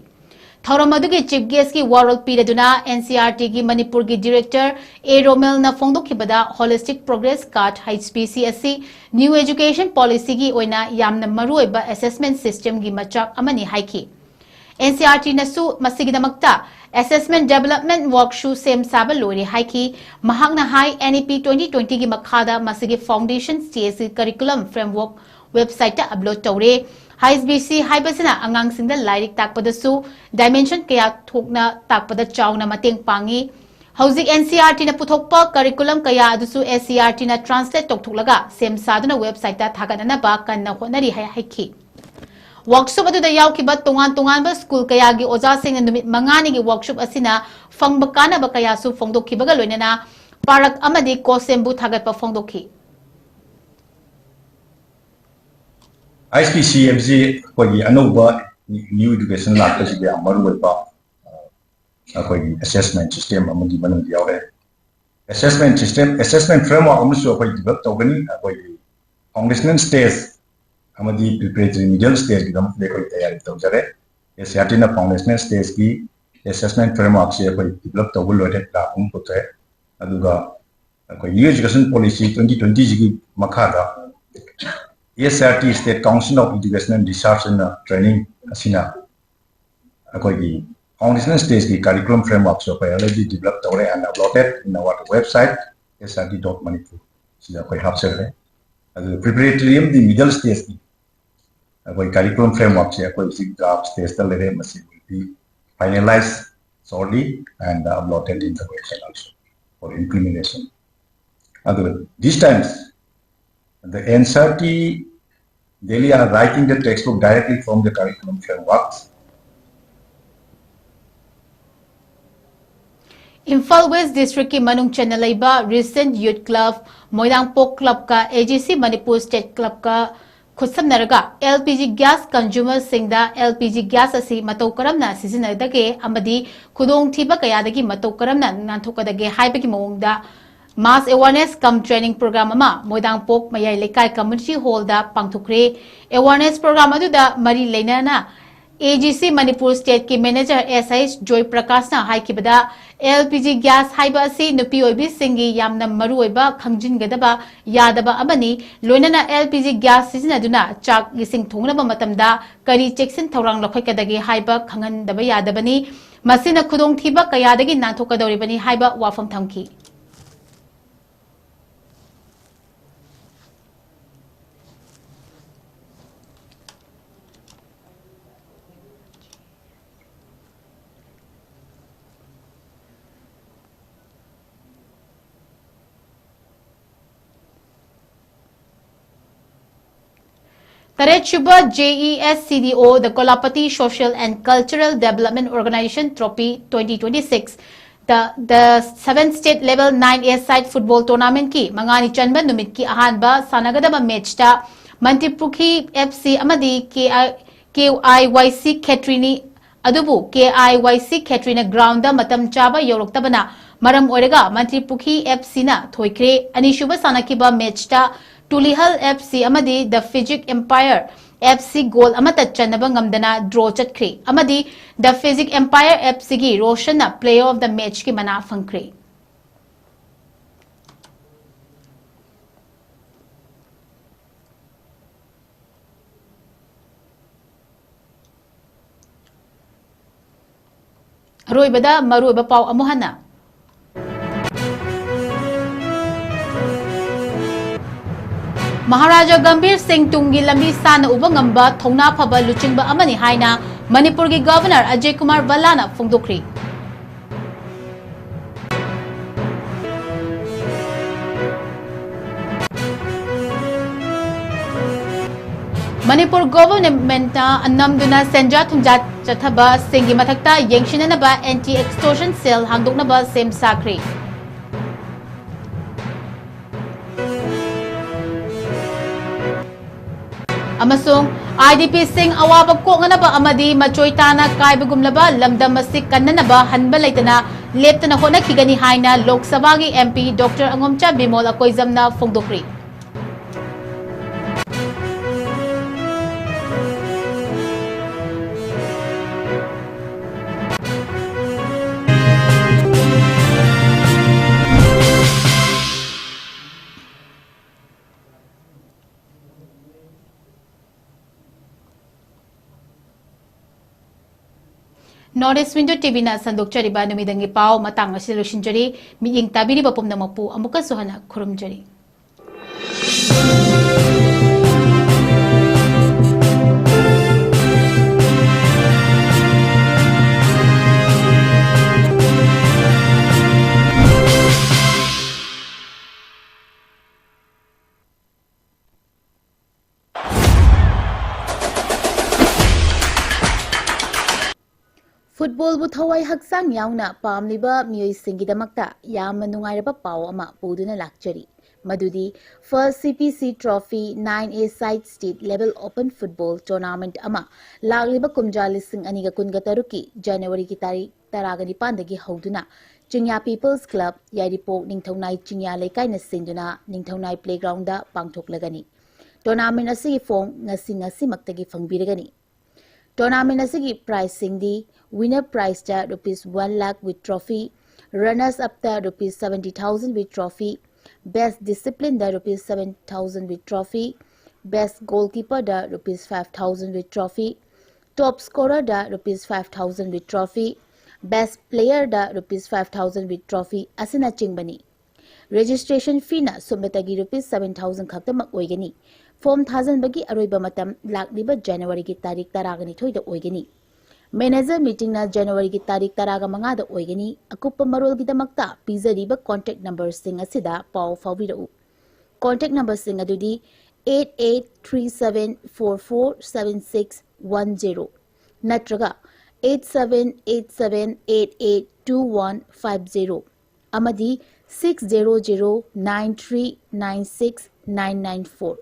ꯊꯧꯔꯝ ꯑꯗꯨꯒꯤ chief guest ꯀꯤ ꯋꯥꯔꯣꯜ ꯄꯤꯔꯗꯨꯅ NCERT ꯒꯤ ꯃꯅꯤꯄꯨꯔꯒꯤ Director A ꯔꯣꯃꯦꯜꯅ ꯐꯣꯡꯗꯣꯛꯈꯤꯕꯗ Holistic Progress Card, HPC ꯑꯁꯤ New Education Policy ꯒꯤ ꯑꯣꯏꯅ ꯌꯥꯝꯅ ꯃꯔꯨꯑꯣꯏꯕ assessment system ꯒꯤ ꯃꯆꯥꯛ ꯑꯃꯅꯤ ꯍꯥꯏꯈꯤ꯫ NCERT ꯅꯁꯨ ꯃꯁꯤꯒꯤꯗꯃꯛꯇ assessment development work ꯁꯨ ꯁꯦꯝ ꯁꯥꯕ ꯂꯣꯏꯔꯦ ꯍꯥꯏꯈꯤ꯫ ꯃꯍꯥꯛꯅ ꯍꯥꯏ, NEP twenty twenty ꯒꯤ ꯃꯈꯥꯗ ꯃꯁꯤꯒꯤ foundation stage ꯀꯤ curriculum framework website ꯇ upload ꯇꯧꯔꯦ꯫ HPC ꯍꯥꯏꯕꯁꯤꯅ ꯑꯉꯥꯡꯁꯤꯡꯗ ꯂꯥꯏꯔꯤꯛ ꯇꯥꯛꯄꯗꯁꯨ dimension ꯀꯌꯥ ꯊꯣꯛꯅ ꯇꯥꯛꯄꯗ ꯆꯥꯎꯅ ꯃꯇꯦꯡ ꯄꯥꯡꯉꯤ꯫ ꯍꯧꯖꯤꯛ NCERTꯅ ꯄꯨꯊꯣꯛꯄ curriculum ꯀꯌꯥ ꯑꯗꯨꯁꯨ SCERTꯅ translate ꯇꯧꯊꯣꯛꯂꯒ ꯁꯦꯝ ꯁꯥꯗꯨꯅ websiteꯇ ꯊꯥꯒꯠꯅꯅꯕ ꯀꯟꯅ ꯍꯣꯠꯅꯔꯤ ꯍꯥꯏ ꯍꯥꯏꯈꯤ꯫ Workshop ꯑꯗꯨꯗ ꯌꯥꯎꯈꯤꯕ ꯇꯣꯉꯥꯟ ꯇꯣꯉꯥꯟꯕ school ꯀꯌꯥꯒꯤ ꯑꯣꯖꯥꯁꯤꯡꯅ ꯅꯨꯃꯤꯠ ꯃꯉꯥꯅꯤꯒꯤ workshop ꯑꯁꯤꯅ ꯐꯪꯕ ꯀꯥꯟꯅꯕ ꯀꯌꯥꯁꯨ ꯐꯣꯡꯗꯣꯛꯈꯤꯕꯒ ꯂꯣꯏꯅꯅ ꯄꯥꯔꯛ ꯑꯃꯗꯤ ꯀꯣꯁꯦꯝꯕꯨ ꯊꯥꯒꯠꯄ ꯐꯣꯡꯗꯣꯛꯈꯤ꯫ ISPCMꯁꯤ ꯑꯩꯈꯣꯏꯒꯤ ꯑꯅꯧꯕ new education ꯂꯥꯛꯄꯁꯤꯗ ꯌꯥꯝ ꯃꯔꯨ ꯑꯣꯏꯕ, ꯑ, ꯑꯩꯈꯣꯏꯒꯤ assessment system ꯑꯃꯒꯤ ꯃꯅꯨꯡꯗ ꯌꯥꯎꯔꯦ꯫ Assessment system, assessment framework ꯑꯃꯁꯨ ꯑꯩꯈꯣꯏ develop ꯇꯧꯒꯅꯤ꯫ ꯑꯩꯈꯣꯏꯒꯤ foundational stage ꯑꯃꯗꯤ preparatory middle stageꯒꯤꯗꯃꯛꯇ ꯑꯩꯈꯣꯏ ꯇꯌꯥꯔꯤ ꯇꯧꯖꯔꯦ꯫ SCERTꯅ foundational stageꯀꯤ assessment frameworkꯁꯦ ꯑꯩꯈꯣꯏ develop ꯇꯧꯕ ꯂꯣꯏꯔꯦ, draft ꯑꯃ ꯄꯨꯊꯣꯛꯑꯦ꯫ ꯑꯗꯨꯒ ꯑꯩꯈꯣꯏ new education policy twenty twentyꯁꯤꯒꯤ ꯃꯈꯥꯗ SCERT, State Council of Educational Research and Training ꯑꯁꯤꯅ ꯑꯩꯈꯣꯏꯒꯤ foundational stageꯀꯤ curriculum frameworkꯁꯨ ꯑꯩꯈꯣꯏ already develop ꯇꯧꯔꯦ and uploaded in our website, SCERT dot Manipur꯫ ꯁꯤꯗ ꯑꯩꯈꯣꯏ ꯍꯥꯞꯆꯈ꯭ꯔꯦ꯫ ꯑꯗꯨꯒ preparatory ꯑꯃꯗꯤ middle stageꯀꯤ ꯑꯩꯈꯣꯏ curriculum frameworkꯁꯦ ꯑꯩꯈꯣꯏ ꯍꯧꯖꯤꯛ draft stageꯇ ꯂꯩꯔꯦ꯫ ꯃꯁꯤ will be finalized shortly and uploaded in the website also for implementation. ꯑꯗꯨꯒ these times, the NCERT, they are writing the textbook directly from the curriculum frameworks. Imphal West Districtꯀꯤ ꯃꯅꯨꯡ ꯆꯟꯅ ꯂꯩꯕ Resent Youth Club, ꯃꯣꯏꯔꯥꯡꯄꯣꯛ Clubꯀ AGC Manipur State Clubꯀ ꯈꯨꯠꯁꯝꯅꯔꯒ LPG gas consumerꯁꯤꯡꯗ LPG gas ꯑꯁꯤ ꯃꯇꯧ ꯀꯔꯝꯅ ꯁꯤꯖꯤꯟꯅꯒꯗꯒꯦ ꯑꯃꯗꯤ ꯈꯨꯗꯣꯡꯊꯤꯕ ꯀꯌꯥꯗꯒꯤ ꯃꯇꯧ ꯀꯔꯝꯅ ꯅꯥꯟꯊꯣꯛꯀꯗꯒꯦ ꯍꯥꯏꯕꯒꯤ ꯃꯑꯣꯡꯗ mass awareness cum training program ꯑꯃ ꯃꯣꯏꯔꯥꯡꯄꯣꯛ ꯃꯌꯥꯏ ꯂꯩꯀꯥꯏ community hallꯗ ꯄꯥꯡꯊꯣꯛꯈ꯭ꯔꯦ꯫ Awareness program ꯑꯗꯨꯗ ꯃꯔꯤ ꯂꯩꯅꯅ AGC Manipur Stateꯀꯤ manager SH ꯖꯣꯏ ꯄ꯭ꯔꯀꯥꯁꯅ ꯍꯥꯏꯈꯤꯕꯗ, LPG gas ꯍꯥꯏꯕ ꯑꯁꯤ ꯅꯨꯄꯤ ꯑꯣꯏꯕꯤꯁꯤꯡꯒꯤ ꯌꯥꯝꯅ ꯃꯔꯨꯑꯣꯏꯕ ꯈꯪꯖꯤꯟꯒꯗꯕ ꯌꯥꯗꯕ ꯑꯃꯅꯤ꯫ ꯂꯣꯏꯅꯅ LPG gas ꯁꯤꯖꯤꯟꯅꯗꯨꯅ ꯆꯥꯛ ꯏꯁꯤꯡ ꯊꯣꯡꯅꯕ ꯃꯇꯝꯗ ꯀꯔꯤ ꯆꯦꯛꯁꯤꯟ ꯊꯧꯔꯥꯡ ꯂꯧꯈꯠꯀꯗꯒꯦ ꯍꯥꯏꯕ ꯈꯪꯍꯟꯗꯕ ꯌꯥꯗꯕꯅꯤ꯫ ꯃꯁꯤꯅ ꯈꯨꯗꯣꯡꯊꯤꯕ ꯀꯌꯥꯗꯒꯤ ꯅꯥꯟꯊꯣꯛꯀꯗꯧꯔꯤꯕꯅꯤ ꯍꯥꯏꯕ ꯋꯥꯐꯝ ꯊꯝꯈꯤ꯫ ꯇꯔꯦꯠꯁꯨꯕ JESCDO, The Kolapati Social and Cultural Development Organization Trophy twenty twenty-six, the, the seven state level nine A-side football tournamentꯀꯤ ꯃꯉꯥꯅꯤ ꯆꯟꯕ ꯅꯨꯃꯤꯠꯀꯤ ꯑꯍꯥꯟꯕ ꯁꯥꯟꯅꯒꯗꯕ matchꯇ ꯃꯟꯇ꯭ꯔꯤꯄꯨꯈ꯭ꯔꯤ FC ꯑꯃꯗꯤ KI, KYYC ꯈꯦꯇ꯭ꯔꯤꯅꯤ꯫ ꯑꯗꯨꯕꯨ KIYC ꯈꯦꯇ꯭ꯔꯤꯅ groundꯗ ꯃꯇꯝ ꯆꯥꯕ ꯌꯧꯔꯛꯇꯕꯅ ꯃꯔꯝ ꯑꯣꯏꯔꯒ ꯃꯟꯇ꯭ꯔꯤꯄꯨꯈ꯭ꯔꯤ FCꯅ ꯊꯣꯏꯈ꯭ꯔꯦ꯫ ꯑꯅꯤꯁꯨꯕ ꯁꯥꯟꯅꯈꯤꯕ matchꯇ ꯇꯨꯂꯤꯍꯜ FC ꯑꯃꯗꯤ The Physic Empire FC goal ꯑꯃꯠꯇ ꯆꯟꯅꯕ ꯉꯝꯗꯅ draw ꯆꯠꯈ꯭ꯔꯦ ꯑꯃꯗꯤ The Physic Empire FCꯒꯤ ꯔꯣꯁꯟꯅ player of the matchꯀꯤ ꯃꯅꯥ ꯐꯪꯈ꯭ꯔꯦ꯫ ꯑꯔꯣꯏꯕꯗ ꯃꯔꯨꯑꯣꯏꯕ ꯄꯥꯎ ꯑꯃꯨꯛ ꯍꯟꯅ꯫ ꯃꯍꯥꯔꯥꯖꯥ ꯒꯝꯚꯤꯔ ꯁꯤꯡ ꯇꯨꯡꯒꯤ ꯂꯝꯕꯤ ꯁꯥꯟꯅ ꯎꯕ ꯉꯝꯕ ꯊꯧꯅꯥ ꯐꯕ ꯂꯨꯆꯤꯡꯕ ꯑꯃꯅꯤ ꯍꯥꯏꯅ ꯃꯅꯤꯄꯨꯔꯒꯤ Governor ꯑꯖꯌ ꯀꯨꯃꯥꯔ ꯚꯜꯂꯥꯅ ꯐꯣꯡꯗꯣꯛꯈ꯭ꯔꯤ꯫ ꯃꯅꯤꯄꯨꯔ Governmentꯅ ꯅꯝꯗꯨꯅ ꯁꯦꯟꯖꯥ ꯊꯨꯝꯖꯥ ꯆꯠꯊꯕꯁꯤꯡꯒꯤ ꯃꯊꯛꯇ ꯌꯦꯡꯁꯤꯟꯅꯅꯕ Anti Extortion Cell ꯍꯥꯡꯗꯣꯛꯅꯕ ꯁꯦꯝ ꯁꯥꯈ꯭ꯔꯦ꯫ ꯑꯃꯁꯨꯡ IDPꯁꯤꯡ ꯑꯋꯥꯕ ꯀꯣꯛꯅꯅꯕ ꯑꯃꯗꯤ ꯃꯆꯣꯏ ꯇꯥꯅ ꯀꯥꯏꯕꯒꯨꯝꯂꯕ ꯂꯝꯗꯝ ꯑꯁꯤ ꯀꯟꯅꯅꯕ ꯍꯟꯕ ꯂꯩꯇꯅ ꯂꯦꯞꯇꯅ ꯍꯣꯠꯅꯈꯤꯒꯅꯤ ꯍꯥꯏꯅ ꯂꯣꯛ ꯁꯚꯥꯒꯤ MP Doctor ꯑꯉꯣꯝꯆꯥ ꯕꯤꯃꯣꯜ ꯑꯀꯣꯏꯖꯝꯅ ꯐꯣꯡꯗꯣꯛꯈ꯭ꯔꯤ꯫ North East Window TVꯅ ꯁꯟꯗꯣꯛꯆꯔꯤꯕ ꯅꯨꯃꯤꯗꯥꯡꯒꯤ ꯄꯥꯎ ꯃꯇꯥꯡ ꯑꯁꯤꯗ ꯂꯣꯏꯁꯤꯟꯖꯔꯤ꯫ ꯃꯤꯠꯌꯦꯡ ꯇꯥꯕꯤꯔꯤꯕ ꯄꯨꯝꯅꯃꯛꯄꯨ ꯑꯃꯨꯛꯀꯁꯨ ꯍꯟꯅ ꯈꯨꯔꯨꯝꯖꯔꯤ꯫ ꯐꯨꯠꯕꯣꯜꯕꯨ ꯊꯋꯥꯏ ꯍꯛꯆꯥꯡ ꯌꯥꯎꯅ ꯄꯥꯝꯂꯤꯕ ꯃꯤꯑꯣꯏꯁꯤꯡꯒꯤꯗꯃꯛꯇ ꯌꯥꯝꯅ ꯅꯨꯡꯉꯥꯏꯔꯕ ꯄꯥꯎ ꯑꯃ ꯄꯨꯗꯨꯅ ꯂꯥꯛꯆꯔꯤ꯫ ꯃꯗꯨꯗꯤ First C P C Trophy nine A Side State Level Open Football Tournament ꯑꯃ ꯂꯥꯛꯂꯤꯕ ꯀꯨꯝꯖꯥ ꯂꯤꯁꯤꯡ ꯑꯅꯤꯒ ꯀꯨꯟꯒ ꯇꯔꯨꯛꯀꯤ ꯖꯅꯋꯥꯔꯤꯒꯤ ꯇꯥꯔꯤꯛ ꯇꯔꯥꯒ ꯅꯤꯄꯥꯟꯗꯒꯤ ꯍꯧꯗꯨꯅ ꯆꯤꯡꯌꯥ People's Club, ꯌꯥꯏꯔꯤꯄꯣꯛ ꯅꯤꯡꯊꯧꯅꯥꯏ ꯆꯤꯡꯌꯥ ꯂꯩꯀꯥꯏꯅ ꯁꯤꯟꯗꯨꯅ ꯅꯤꯡꯊꯧꯅꯥꯏ Playgroundꯗ ꯄꯥꯡꯊꯣꯛꯂꯒꯅꯤ꯫ Tournament ꯑꯁꯤꯒꯤ form ꯉꯁꯤ ꯉꯁꯤꯃꯛꯇꯒꯤ ꯐꯪꯕꯤꯔꯒꯅꯤ꯫ Tournament ꯑꯁꯤꯒꯤ prizeꯁꯤꯡꯗꯤ: winner prizeꯇ rupees one lakh with trophy, runners upꯇ rupees seventy thousand with trophy, best disciplineꯗ rupees seven thousand with trophy, best goalkeeperꯗ rupees five thousand with trophy, top scorerꯗ rupees five thousand with trophy, best playerꯗ rupees five thousand with trophy ꯑꯁꯤꯅꯆꯤꯡꯕꯅꯤ꯫ Registration feeꯅ ꯁꯨꯞꯅꯇꯒꯤ rupees seven thousand ꯈꯛꯇꯃꯛ ꯑꯣꯏꯒꯅꯤ꯫ Form ꯊꯥꯖꯤꯟꯕꯒꯤ ꯑꯔꯣꯏꯕ ꯃꯇꯝ ꯂꯥꯛꯂꯤꯕ ꯖꯅꯋꯥꯔꯤꯒꯤ ꯇꯥꯔꯤꯛ ꯇꯔꯥꯒ ꯅꯤꯊꯣꯏꯗ ꯑꯣꯏꯒꯅꯤ꯫ Manager meetingꯅ ꯖꯅꯋꯥꯔꯤꯒꯤ ꯇꯥꯔꯤꯛ ꯇꯔꯥꯒ ꯃꯉꯥꯗ ꯑꯣꯏꯒꯅꯤ꯫ ꯑꯀꯨꯞꯄ ꯃꯔꯣꯜꯒꯤꯗꯃꯛꯇ ꯄꯤꯖꯔꯤꯕ contact numberꯁꯤꯡ ꯑꯁꯤꯗ ꯄꯥꯎ ꯐꯥꯎꯕꯤꯔꯛꯎ꯫ Contact numberꯁꯤꯡ ꯑꯗꯨꯗꯤ eight eight three seven four four seven six one zero ꯅꯠꯇ꯭ꯔꯒ eight seven eight seven eight eight two one five zero ꯑꯃꯗꯤ six zero zero nine three nine six nine nine four꯫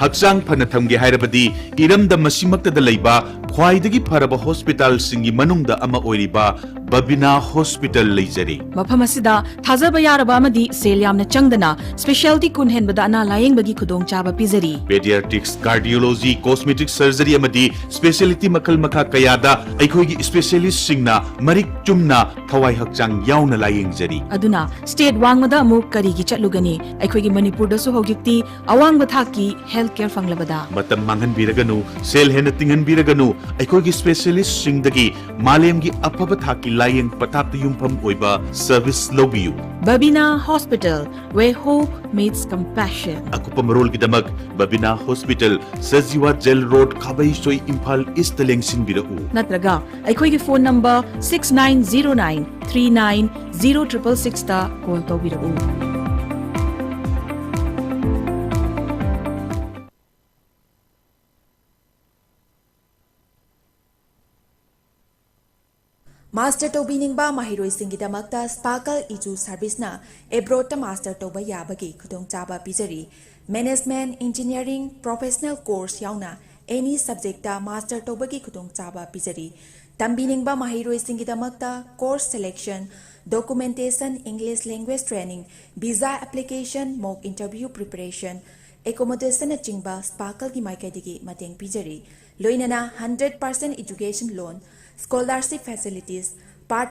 ꯍꯛꯆꯥꯡ ꯐꯅ ꯊꯝꯒꯦ ꯍꯥꯏꯔꯕꯗꯤ ꯏꯔꯝꯗꯝ ꯑꯁꯤꯃꯛꯇꯗ ꯂꯩꯕ ꯈ꯭ꯋꯥꯏꯗꯒꯤ ꯐꯔꯕ ꯍꯣꯁꯄꯤꯇꯥꯜꯁꯤꯡꯒꯤ ꯃꯅꯨꯡꯗ ꯑꯃ ꯑꯣꯏꯔꯤꯕ ꯕꯕꯤꯅꯥ ꯍꯣꯁꯄꯤꯇꯥꯜ ꯂꯩꯖꯔꯤ꯫ ꯃꯐꯝ ꯑꯁꯤꯗ ꯊꯥꯖꯕ ꯌꯥꯔꯕ ꯑꯃꯗꯤ ꯁꯦꯜ ꯌꯥꯝꯅ ꯆꯪꯗꯅ specialty ꯀꯨꯟ ꯍꯦꯟꯕꯗ ꯑꯅꯥ ꯂꯥꯌꯦꯡꯕꯒꯤ ꯈꯨꯗꯣꯡꯆꯥꯕ ꯄꯤꯖꯔꯤ꯫ Pediatrics, cardiology, cosmetic surgery ꯑꯃꯗꯤ specialty ꯃꯈꯜ ꯃꯈꯥ ꯀꯌꯥꯗ ꯑꯩꯈꯣꯏꯒꯤ specialistꯁꯤꯡꯅ ꯃꯔꯤꯛ ꯆꯨꯝꯅ ꯊꯋꯥꯏ ꯍꯛꯆꯥꯡ ꯌꯥꯎꯅ ꯂꯥꯌꯦꯡꯖꯔꯤ꯫ ꯑꯗꯨꯅ state ꯋꯥꯡꯃꯗ ꯑꯃꯨꯛ ꯀꯔꯤꯒꯤ ꯆꯠꯂꯨꯒꯅꯤ? ꯑꯩꯈꯣꯏꯒꯤ ꯃꯅꯤꯄꯨꯔꯗꯁꯨ ꯍꯧꯖꯤꯛꯇꯤ ꯑꯋꯥꯡꯕ ꯊꯥꯛꯀꯤ health care ꯐꯪꯂꯕꯗ꯫ ꯃꯇꯝ ꯃꯥꯡꯍꯟꯕꯤꯔꯒꯅꯨ, ꯁꯦꯜ ꯍꯦꯟꯅ ꯇꯤꯡꯍꯟꯕꯤꯔꯒꯅꯨ, ꯑꯩꯈꯣꯏꯒꯤ specialistꯁꯤꯡꯗꯒꯤ ꯃꯥꯂꯦꯝꯒꯤ ꯑꯐꯕ ꯊꯥꯛꯀꯤ ꯂꯥꯌꯦꯡ ꯄꯊꯥꯞꯇ ꯌꯨꯝꯐꯝ ꯑꯣꯏꯕ service ꯂꯧꯕꯤꯌꯨ꯫ Babina Hospital, where hope meets compassion. ꯑꯀꯨꯞꯄ ꯃꯔꯣꯜꯒꯤꯗꯃꯛ Babina hospital, Sajiwa jail road, Khabeisoi, Imphal east ꯂꯦꯡꯁꯤꯟꯕꯤꯔꯛꯎ꯫ ꯅꯠꯇ꯭ꯔꯒ ꯑꯩꯈꯣꯏꯒꯤ phone number six nine zero nine three nine zero triple sixꯇ call ꯇꯧꯕꯤꯔꯛꯎ꯫ ꯃꯥꯁꯇꯔ ꯇꯧꯕꯤꯅꯤꯡꯕ ꯃꯍꯩꯔꯣꯏꯁꯤꯡꯒꯤꯗꯃꯛꯇ ꯁ꯭ꯄꯥꯔꯀꯜ ꯏꯖꯨ ꯁꯔꯚꯤꯁꯅ ꯑꯦꯕ꯭ꯔꯣꯗꯇ ꯃꯥꯁꯇꯔ ꯇꯧꯕ ꯌꯥꯕꯒꯤ ꯈꯨꯗꯣꯡꯆꯥꯕ ꯄꯤꯖꯔꯤ꯫ ꯃꯦꯅꯦꯖꯃꯦꯟꯠ, ꯏꯟꯖꯤꯅꯤꯌꯥꯔꯤꯡ, ꯄ꯭ꯔꯣꯐꯦꯁꯅꯦꯜ ꯀꯣꯔꯁ ꯌꯥꯎꯅ ꯑꯦꯅꯤ ꯁꯕꯖꯦꯛꯇ ꯃꯥꯁꯇꯔ ꯇꯧꯕꯒꯤ ꯈꯨꯗꯣꯡꯆꯥꯕ ꯄꯤꯖꯔꯤ꯫ ꯇꯝꯕꯤꯅꯤꯡꯕ ꯃꯍꯩꯔꯣꯏꯁꯤꯡꯒꯤꯗꯃꯛꯇ course selection, documentation, English language training, visa application, mock interview preparation, ꯑꯦꯀꯣꯃꯣꯗꯦꯁꯟꯅꯆꯤꯡꯕ ꯁ꯭ꯄꯥꯔꯀꯜꯒꯤ ꯃꯥꯏꯀꯩꯗꯒꯤ ꯃꯇꯦꯡ ꯄꯤꯖꯔꯤ꯫ ꯂꯣꯏꯅꯅ hundred percent education loan, scholarship facilities,